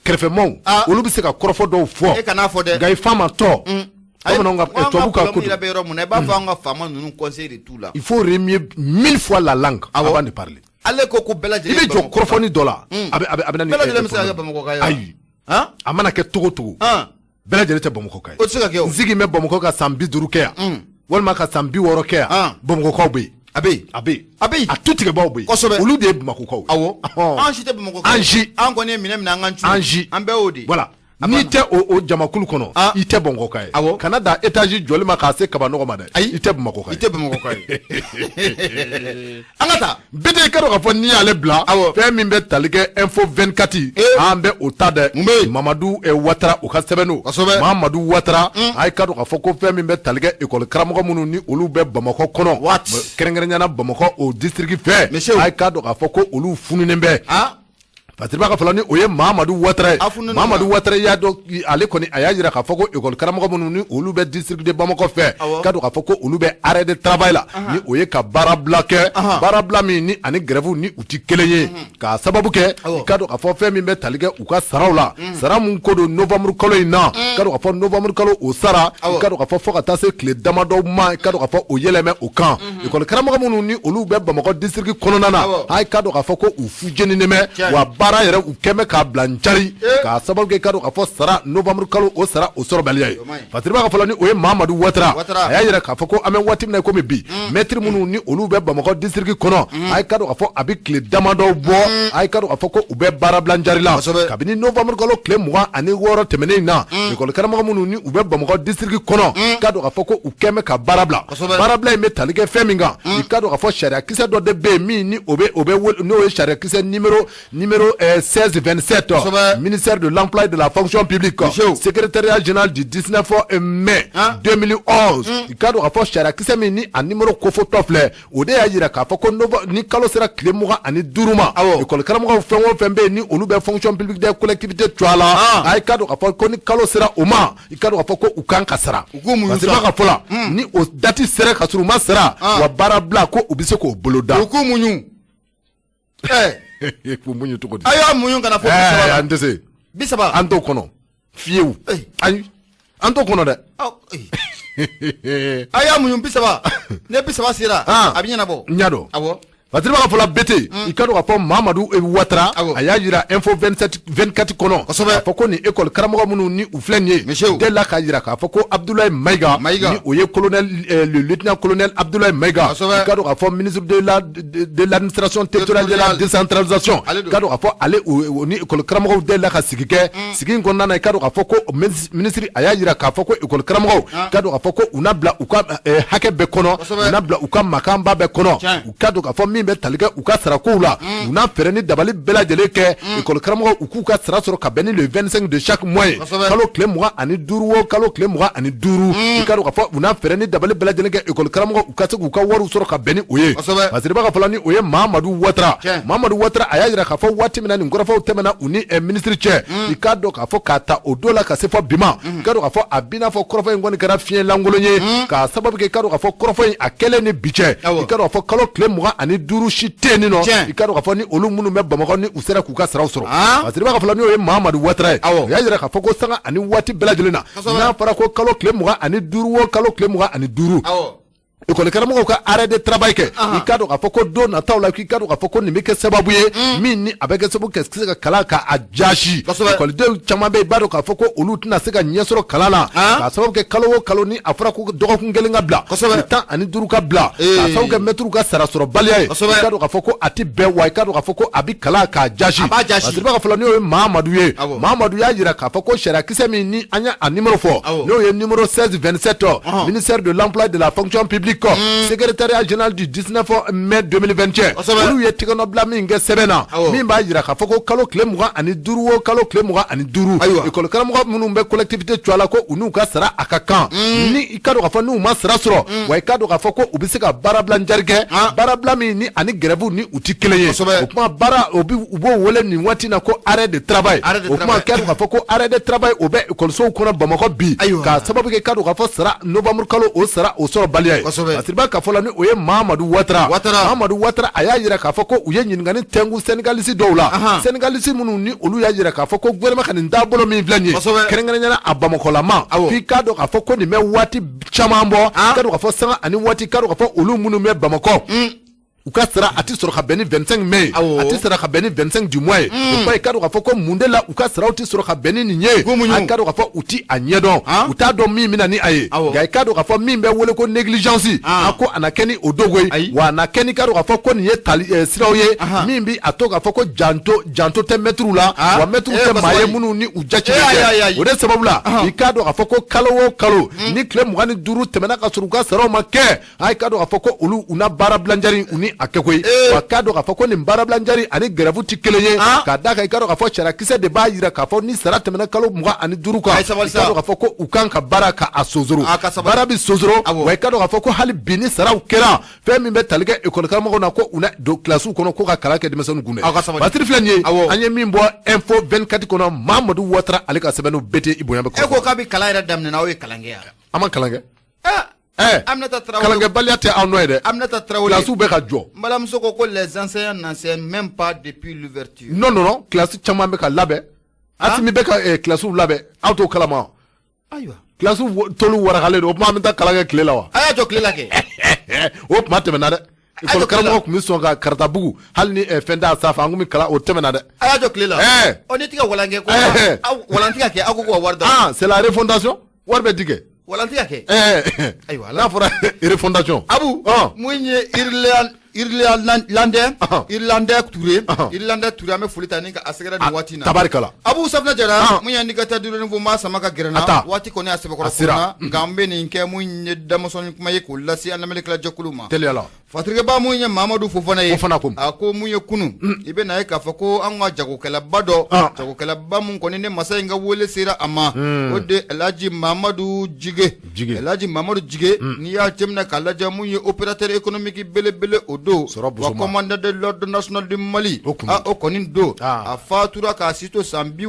kɛrɛfɛmaw, Ah. olu bɛ se ka kɔrɔfɔ dɔw fɔ. E kan'a fɔ dɛ. Nka i fa ma tɔ. Bamananw ka Ayi, tubabu ka an ka ko problème don. yɛrɛ bɛ yɔrɔ mun na, i b'a fɔ an ka faama ninnu conseil de t'u la. Il faut remuer mille fois la langue Awɔ. avant de parler. Ale ko ko bɛɛ I lajɛlen bɛ jɔ Bamakɔ. kɔrɔfɔni dɔ la, a bɛ na ni Bɛɛ lajɛlen bɛ se ka kɛ problème. Bamakɔka ye wa? Ayi. Han? A mana kɛ togo togo, Han. bɛɛ lajɛlen tɛ Bamakɔka ye. O tɛ se ka kɛ o. N sigi bɛ Bamakɔ ka san 50 kɛ yan, walima ka san 60 kɛ yan, Ah. Bamakɔkaw bɛ yen. A bɛ yen. A bɛ yen. A bɛ yen. A tu tigɛbaw bɛ yen. Kosɛbɛ. Olu de ye Bamakɔkaw ye. Awɔ. Ɔhɔn. An si tɛ Bamakɔ An si. An kɔni ye minɛ minɛ an ka cu. An si. An bɛɛ y'o de ye. Voilà. A N'i banna. tɛ o jamakulu kɔnɔ, Ah. i tɛ Bamakɔka ye. Awɔ. Kana dan étage jɔli ma k'a se kabanɔgɔ ma dɛ. Ayi. I tɛ Bamakɔka I ye. tɛ Bamakɔka ye. An ka taa. Bete i ka dɔn k'a fɔ n'i y'ale bila, Awɔ. fɛn min bɛ tali kɛ info 24, Eh. an bɛ o ta dɛ. Mun bɛ yen? Mamadu Watara u ka sɛbɛn don. Kosɛbɛ. Mamadu Watara, a ye ka dɔn k'a fɔ ko fɛn min bɛ tali kɛ école karamɔgɔ minnu ni olu bɛ Bamakɔ kɔnɔ, What? kɛrɛnkɛrɛnnenya la Bamakɔ o district fɛ, Monsieur. a ye ka dɔn k'a fɔ ko olu fununen bɛ. Han? Fasiriba ka fɔ la ni o ye Mamadu Watara ye. A fununen don Mamadu wa? Watara y'a dɔn ale kɔni a y'a jira k'a fɔ ko école karamɔgɔ minnu ni olu bɛ district de Bamakɔ fɛ, Awɔ. k'a dɔn k'a fɔ ko olu bɛ arrêt de travail la, ni o ye ka baarabila kɛ, Ahan. baarabila min ni ani grève ni u ti kelen ye, k'a sababu kɛ Awɔ. i k'a dɔn k'a fɔ fɛn min bɛ tali kɛ u ka saraw la, sara mun ko don novembre kalo in na, k'a dɔn k'a fɔ novembre kalo o sara, i Awɔ. k'a dɔn k'a fɔ fo ka taa se tile damadɔ ma, i k'a dɔn k'a fɔ o yɛlɛmɛ o kan. École karamɔgɔ minnu ni olu bɛ Bamakɔ district kɔnɔna na, Awɔ. a ye k'a dɔn k'a fɔ ko u fujeninen bɛ, Tiɲɛ. wa baara yɛrɛ u kɛn bɛ k'a bila n cari, Eh. k'a sababu kɛ i k'a dɔn k'a fɔ sara novembre kalo o sara o sɔrɔbaliya ye. O man ɲi. Fasiriba ka fɔ la ni o ye Mamadu Watara, Watara. a y'a yira k'a fɔ ko an bɛ waati min na i komi bi, maître minnu ni olu bɛ Bamakɔ district kɔnɔ, a ye k'a dɔn k'a fɔ a bɛ tile damadɔ bɔ, a ye k'a dɔn k'a fɔ ko u bɛ baarabila jari la. Kosɛbɛ. Kabini novembre kalo tile 26 tɛmɛnen in na, école karamɔgɔ minnu ni u bɛ Bamakɔ district kɔnɔ, k'a dɔn k'a fɔ ko u kɛn bɛ ka baara bila. Kosɛbɛ. Baarabila in bɛ tali kɛ fɛn min kan, i k'a dɔn k'a fɔ sariya kisɛ dɔ de bɛ yen min ni o bɛ o bɛ wele n'o ye sariya kisɛ numéro 1627, Kosɛbɛ. ministère de l'emploi et de la fonction publique, Monsieur. secrétariat général du 19 mai Hein? 2011. I k'a dɔn k'a fɔ sariya kisɛ min ni a numéro kofotɔ filɛ, o de y'a yira k'a fɔ ko ni kalo sera tile 25 ma, Awɔ. école karamɔgɔw fɛn o fɛn bɛ yen ni olu bɛ fonction publique des collectivités tɔgɔ la, Ah. a ye k'a dɔn k'a fɔ ko ni kalo sera o ma, i k'a dɔn k'a fɔ ko u kan ka sara. U k'u muɲu Parce que sa. b'a ka fɔ la, ni o date sera ka sɔrɔ u ma sara, Ah. wa baarabila ko u bɛ se k'o boloda. U k'u muɲu. Ɛ. K'u muɲu cogo di? A y'a muɲu ka na fo 30 la. An tɛ se. 30. An t'o kɔnɔ fiyewu. Eh. Ayi, an t'o kɔnɔ dɛ. Aw, eh. A y'a muɲu 30. Ne 30 sera, Ah. a bɛ ɲɛnabɔ. N y'a dɔn. Awɔ. Fasiriba ka fɔ la Bete, i ka dɔn k'a fɔ Mamadu Watara, Awɔ. a y'a jira info 27 24 kɔnɔ, Kosɛbɛ. k'a fɔ ko nin école karamɔgɔ minnu ni u filɛ nin ye, Monsieur. delila k'a jira k'a fɔ ko Abdoulaye Mayiga, Mayiga. ni o ye colonel le lieutenant colonel Abdoulaye Mayiga, Kosɛbɛ. i ka dɔn k'a fɔ ministre de l'administration territoriale de la Territoriale. décentralisation, Ale i don. ka dɔn k'a fɔ ale o ni école karamɔgɔw delila ka sigi kɛ sigi in kɔnɔna na, i ka dɔn k'a fɔ ko ministre a y'a jira k'a fɔ ko école karamɔgɔw, i ka dɔn k'a fɔ ko u na bila u ka hakɛ bɛɛ kɔnɔ, Kosɛbɛ. u na bila u ka makanba bɛɛ kɔnɔ, Tiɲɛ. u ka dɔn k'a fɔ min min bɛ tali kɛ u ka sarakow la, u na fɛɛrɛ ni dabali bɛɛ lajɛlen kɛ ekɔli karamɔgɔw u k'u ka sara sɔrɔ ka bɛn ni le 25 de chaque mois ye, kalo tile 25 o kalo tile 25. I k'a dɔn k'a fɔ u na fɛɛrɛ ni dabali bɛɛ lajɛlen kɛ ekɔli karamɔgɔw u ka se k'u ka wariw sɔrɔ ka bɛn ni o ye. Masiriba ka fɔ la, ni o ye Mamadu Watara. Mamadu Watara a y'a jira k'a fɔ waati min na nin kɔrɔfɔw tɛmɛna u ni minisiri cɛ, i k'a dɔn k'a fɔ k'a ta o don la ka se fɔ bi ma, i k'a dɔn k'a fɔ a b'i n'a fɔ kɔrɔfɔ in kɔni kɛra fiɲɛ lankolon ye, k'a sababu kɛ i k'a dɔn k'a fɔ kɔrɔfɔ in a kɛlen ni bi cɛ, i k'a dɔn k'a fɔ kalo tile 25 si tɛ yen nɔ, i k'a dɔn k'a fɔ ni olu minnu bɛ Bamakɔ ni u sera k'u ka saraw sɔrɔ. Masiriba ka fɔ la, n'o ye Mamadu Watara ye, o y'a jira k'a fɔ ko sanga ani waati bɛɛ lajɛlen na, n'a fɔra ko kalo tile 25 o kalo tile 25, ekɔli karamɔgɔw ka arrêt de travail kɛ, i k'a dɔn k'a fɔ ko don nataw la, k'i k'a dɔn k'a fɔ ko nin bɛ kɛ sababu ye min ni a bɛ kɛ sababu ka se ka kalan ka a jasi. Ekɔlidenw caman bɛ yen, i b'a dɔn k'a fɔ ko olu tɛna se ka ɲɛ sɔrɔ kalan la, k'a sababu kɛ kalo o kalo ni a fɔra ko dɔgɔkun kelen ka bila, tile 15 ka bila, k'a sababu kɛ mɛtiriw ka sara sɔrɔbaliya ye, i k'a dɔn k'a fɔ ko a tɛ bɛn wa, i k'a dɔn k'a fɔ ko a bɛ kalan k'a jasi. Masiriba ka fɔ la, n'o ye Mamadu ye, Mamadu y'a jira k'a fɔ ko sariyakisɛ min ni an y'a numéro fɔ, n'o ye numéro 1627, ministère de l'emploi et de la fonction publique, secrétariat général du 19 mai 2021, olu ye tɛgɛnɔbila min kɛ sɛbɛn na min b'a jira k'a fɔ ko kalo tile 25 o kalo tile 25, ekɔli karamɔgɔ minnu bɛ collectivité cogoya la, ko u n'u ka sara a ka kan, ni i k'a dɔn k'a fɔ n'u ma sara sɔrɔ wa, i k'a dɔn k'a fɔ ko u bɛ se ka baarabila jari kɛ, baarabila min ni ani grève ni u tɛ kelen ye. O kuma baara o u b'o wele nin waati na ko arrêt de travail. O kuma k'a dɔn k'a fɔ ko arrêt de travail o bɛ ekɔlisow kɔnɔ Bamakɔ bi, k'a sababu kɛ k'a dɔn k'a fɔ sara novembre kalo o sara o sɔrɔbaliya ye. Masiriba ka fɔ la, ni o ye Mamadu Watara. Mamadu Watara a y'a jira k'a fɔ ko u ye ɲininkali tɛnku syndicaliste dɔw la, syndicaliste minnu ni olu y'a jira k'a fɔ ko gouvernement ka nin taabolo min filɛ nin ye, kɛrɛnkɛrɛnnenya la a Bamakɔlama, k'i k'a dɔn k'a fɔ ko nin bɛ waati caman bɔ, k'a dɔn k'a fɔ sanga ani waati, k'a dɔn k'a fɔ olu minnu bɛ Bamakɔ, u ka sara a tɛ sɔrɔ ka bɛn ni 25 mai ye, a tɛ sara ka bɛn ni 25 du mois ye. O kuma i k'a dɔn k'a fɔ ko mun de la u ka saraw tɛ sɔrɔ ka bɛn ni nin ye, a k'a dɔn k'a fɔ u ti a ɲɛdɔn, u t'a dɔn min bɛ na ni a ye. Nka i k'a dɔn k'a fɔ min bɛ wele ko négligence, a ko a na kɛ ni o dogo ye wa, a na kɛ ni k'a dɔn k'a fɔ ko nin ye tali siraw ye min bɛ a to k'a fɔ ko janto tɛ mɛtiriw la wa, mɛtiriw tɛ maa ye minnu ni u jatigɛ kɛ. O de sababu la, i k'a dɔn k'a fɔ ko kalo o kalo ni tile 25 tɛmɛna ka sɔrɔ u ka saraw ma kɛ, a k'a dɔn k'a fɔ ko olu u na baarabila jari u ni a kɛ koyi. Wa k'a dɔn k'a fɔ ko nin baarabila jari ani grève tɛ kelen ye, k'a d'a kan i k'a dɔn k'a fɔ sariyakisɛ de b'a jira k'a fɔ ni sara tɛmɛna kalo 25 kan, i k'a dɔn k'a fɔ ko u kan ka baara ka a sonsoro, baara bɛ sonsoro. Wa i k'a dɔn k'a fɔ ko hali bi ni saraw kɛra, fɛn min bɛ tali kɛ ekɔli karamɔgɔw na, ko u na don kilasiw kɔnɔ ko ka kalan kɛ denmisɛnninw kun dɛ. Batiri filɛ nin ye, an ye min bɔ Info 24 kɔnɔ, Mamadu Watara ale ka sɛbɛnniw bɛɛ tɛ i bonya bɛ. E ko k'a bɛ kalan yɛrɛ daminɛ, aw ye kalan kɛ yan? An ma kalan kɛ. Aminata Traoré, kalankɛbaliya tɛ anw nɔ ye dɛ. Aminata Traoré, kilasiw bɛ ka jɔ. N balimamuso ko les enseignants n'enseignent même pas depuis l'ouverture. Non, non, non, kilasi caman bɛ ka labɛn. Asimi bɛ ka kilasiw labɛn, aw t'o kalama? Ayiwa. Kilasiw tolu warakalen don, o tuma an bɛ taa kalan kɛ tile la wa? A y'a jɔ tile la kɛ. O tuma tɛmɛna dɛ. Ekɔli karamɔgɔ tun bɛ sɔn ka karatabugu hali ni fɛn t'a sanfɛ, an tun bɛ kalan, o tɛmɛna dɛ. A y'a jɔ tile la. Ɔ, ni tɛ ka walan kɛ ko walan tɛ ka kɛ, aw ko ko ka wari d'a ma. Ah, c'est la refondation, wari bɛ di kɛ. Walan tɛ ka kɛ. Ayiwa, n'a fɔra refondation. Abu, mun ye Irlandais, Irlandais Touré, Irlandais Touré, an bɛ foli ta ni ka a sɛgɛrɛ nin waati in na. Tabarikala. Abu Safunɛ Jara, mun ye indicateur du renouveau maa sama ka gɛrɛ na. Waati kɔni a sɛbɛkɔrɔ kɔnɔ, nka an bɛ nin kɛ mun ye damasɔnni kuma ye k'o lase an lamɛnnikɛla jɛkulu ma. Teliya la. Fatirikɛba, mun ye Mamadu Fofana ye. Fofana ko. A ko mun ye kunun, i bɛ na ye k'a fɔ ko an ka jagokɛlaba dɔ, jagokɛlaba mun kɔni ne masa in ka wele sera a ma, o de Elhaji Mamadu Jige. Elhaji Mamadu Jige, n'i y'a jateminɛ k'a lajɛ, mun ye opérateur économique belebele o don, wa commandant de l'ordre national du Mali, a o kɔni don, a fatura k'a si to san 72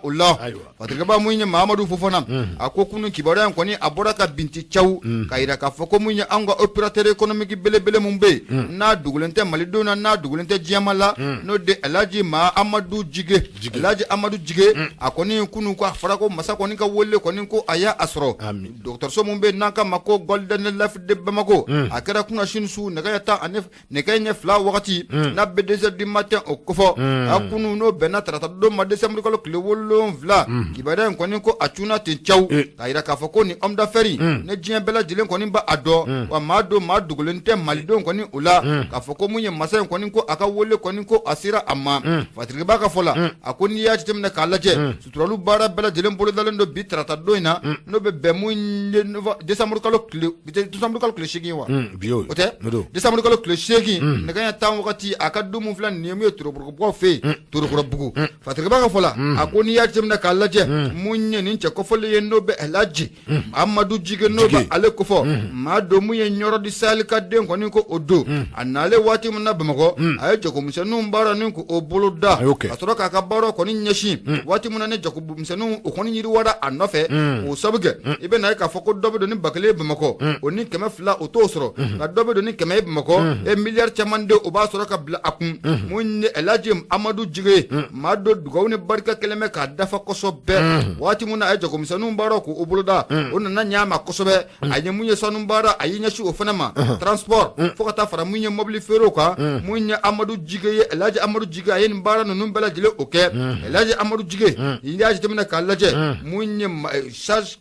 o la. Fatirikɛba, mun ye Mamadu Fofana, a ko kunun kibaruya in kɔni a bɔra ka binti caw ka jira k'a fɔ ko mun ye an ka opérateur économique belebele mun bɛ yen, n'a dogolen tɛ malidenw na, n'a dogolen tɛ diɲɛma la, n'o de Elhaji Amadu Jige, Elhaji Amadu Jige, a kɔni kunun ko a fɔra ko masa kɔni ka wele kɔni ko a y'a sɔrɔ dɔgɔtɔrɔso mun bɛ yen n'an k'a ma ko Golden Life de Bamako. A kɛra kunasini su nɛgɛ tan ani nɛgɛ ɲɛ 2 wagati, n'a bɛ 2h du matin o kofɔ, a kunun n'o bɛnna tarata don ma, décembre kalo tile 7, kibaruya in kɔni ko a cunna ten caw k'a jira k'a fɔ ko nin homme d'affaires ne diɲɛ bɛɛ lajɛlen kɔni b'a dɔn, wa maa don maa dogolen tɛ malidenw kɔni o la, k'a fɔ ko mun ye masa in kɔni ko a ka wele kɔni ko a sera a ma. Fatirikɛba ka fɔ la, a ko n'i y'a jateminɛ k'a lajɛ, suturali baara bɛɛ lajɛlen bolodalen don bi tarata don in na, n'o bɛ bɛn mun ye décembre kalo tile 8 wa, o tɛ. Décembre kalo tile 8, nɛgɛ ɲɛ 10 wagati, a ka du mun filɛ nin ye, mun ye Torokorobugu fɛ yen, Torokorobugu, Fatigaba ka fɔ la, a ko n'i y'a jateminɛ k'a lajɛ, mun ye nin cɛ kofɔlen ye, n'o bɛ Elhaji Amadu Jige, n'o bɛ ale kofɔ, maa don mun ye Ɲɔrɔ di Sahel ka den kɔni, ko o don a nalen waati min na Bamakɔ, a ye jagomisɛnninw baara ni k'o bolo da, ka sɔrɔ k'a ka baara kɔni ɲɛsin. Waati min na ni jagomisɛnninw o kɔni yiriwara a nɔfɛ, o sabu kɛ i bɛ na ye k'a fɔ ko dɔ bɛ don ni 1000 ye Bamakɔ, o ni 200 o t'o sɔrɔ, nka dɔ bɛ don ni 100 ye Bamakɔ e miliyari caman de o b'a sɔrɔ ka bila a kun. Mun ye Elhaji Amadu Jige ye, maa don dugawu ni barika kɛlen bɛ k'a dafa kosɛbɛ. Waati min na a ye jagomisɛnninw baara k'o boloda, o nana ɲɛ a ma kosɛbɛ. A ye mun ye sanu baara, a y'i ɲɛsin o fana ma, transport, fo ka taa fara mun ye mobili feerew kan. Mun ye Amadu Jige ye, Elhaji Amadu Jige, a ye nin baara ninnu bɛɛ lajɛlen o kɛ. Elhaji Amadu Jige, i y'a jateminɛ k'a lajɛ, mun ye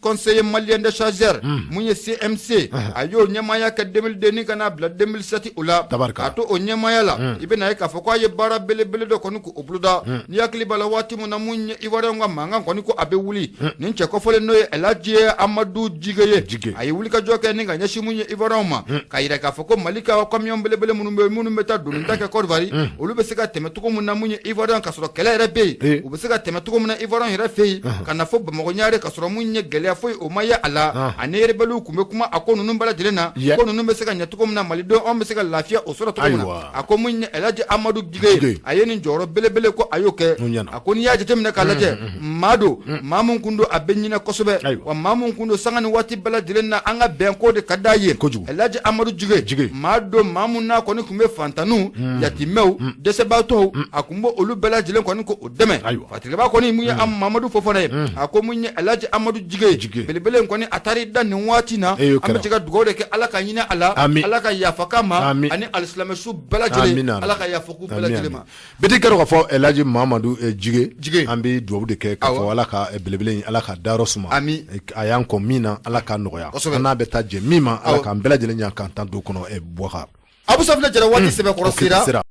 Conseil malien des chargeurs, mun ye CMC, a y'o ɲɛmaaya kɛ 2002 ni ka n'a bila 2007 o la. K'a to o ɲɛmaaya la, i bɛna ye k'a fɔ k'a ye baara belebele dɔ kɔni k'o boloda. N'i hakili b'a la, waati min na mun ye Ivoirien ka mankan kɔni ko a bɛ wuli, nin cɛ kɔfɔlen, n'o ye Elhaji Amadu Jige ye, a ye wulikajɔ kɛ ni ka ɲɛsin mun ye Ivoirien ma, k'a yira k'a fɔ ko Mali ka camion belebele minnu bɛ, minnu bɛ taa doni ta kɛ Côte d'Ivoire, olu bɛ se ka tɛmɛ cogo min na mun ye Ivoirien, ka sɔrɔ kɛlɛ yɛrɛ bɛ yen, u bɛ se ka tɛmɛ cogo min na Ivoirien yɛrɛ fɛ yen ka na fɔ Bamakɔ Ɲare, ka sɔrɔ mun ye gɛlɛya foyi o ma ye a la. Ani rebelles tun bɛ kuma a ko ninnu bɛɛ lajɛlen na, ko ninnu bɛ se ka ɲɛ cogo min na, malidenw anw bɛ se ka lafiya o sɔrɔ cogo min na. A ko mun ye Elhaji Amadu Jige, a ye nin jɔyɔrɔ belebele ko a y'o kɛ. A ko n'i y'a jateminɛ k'a lajɛ, maa don, maa mun kun don a bɛ ɲinɛ kosɛbɛ, wa maa mun kun don sanga ni waati bɛɛ lajɛlen na, an ka bɛn ko de ka d'a ye. Elhaji Amadu Jige, maa don, maa mun n'a kɔni tun bɛ fantanw, yatimɛw, dɛsɛbaatɔw, a kun b'o olu bɛɛ lajɛlen kɔni ko o dɛmɛ. Fatigaba kɔni, mun ye Mamadu Fofana ye, a ko mun ye Elhaji Amadu Jige belebele kɔni, a taara i da nin waati na. An bɛ se ka dugawu de kɛ, Ala ka hinɛ a la, Ala ka yafa k'a ma, ani alisilamɛsu bɛɛ lajɛlen, Ala ka yafa k'u bɛɛ lajɛlen ma. Bɛɛ kɛra k'a fɔ Elhaji Mamadu Jige, an bɛ dugawu de kɛ k'a fɔ Ala ka belebele in, Ala ka dayɔrɔ suma, a y'an kɔn min na, Ala k'a nɔgɔya, an n'a bɛ taa jɛ min ma, Ala k'an bɛɛ lajɛlen ɲɛ k'an tan don kɔnɔ Bubakari. Abu Safinɛ Jara, waati sɛbɛkɔrɔ sera.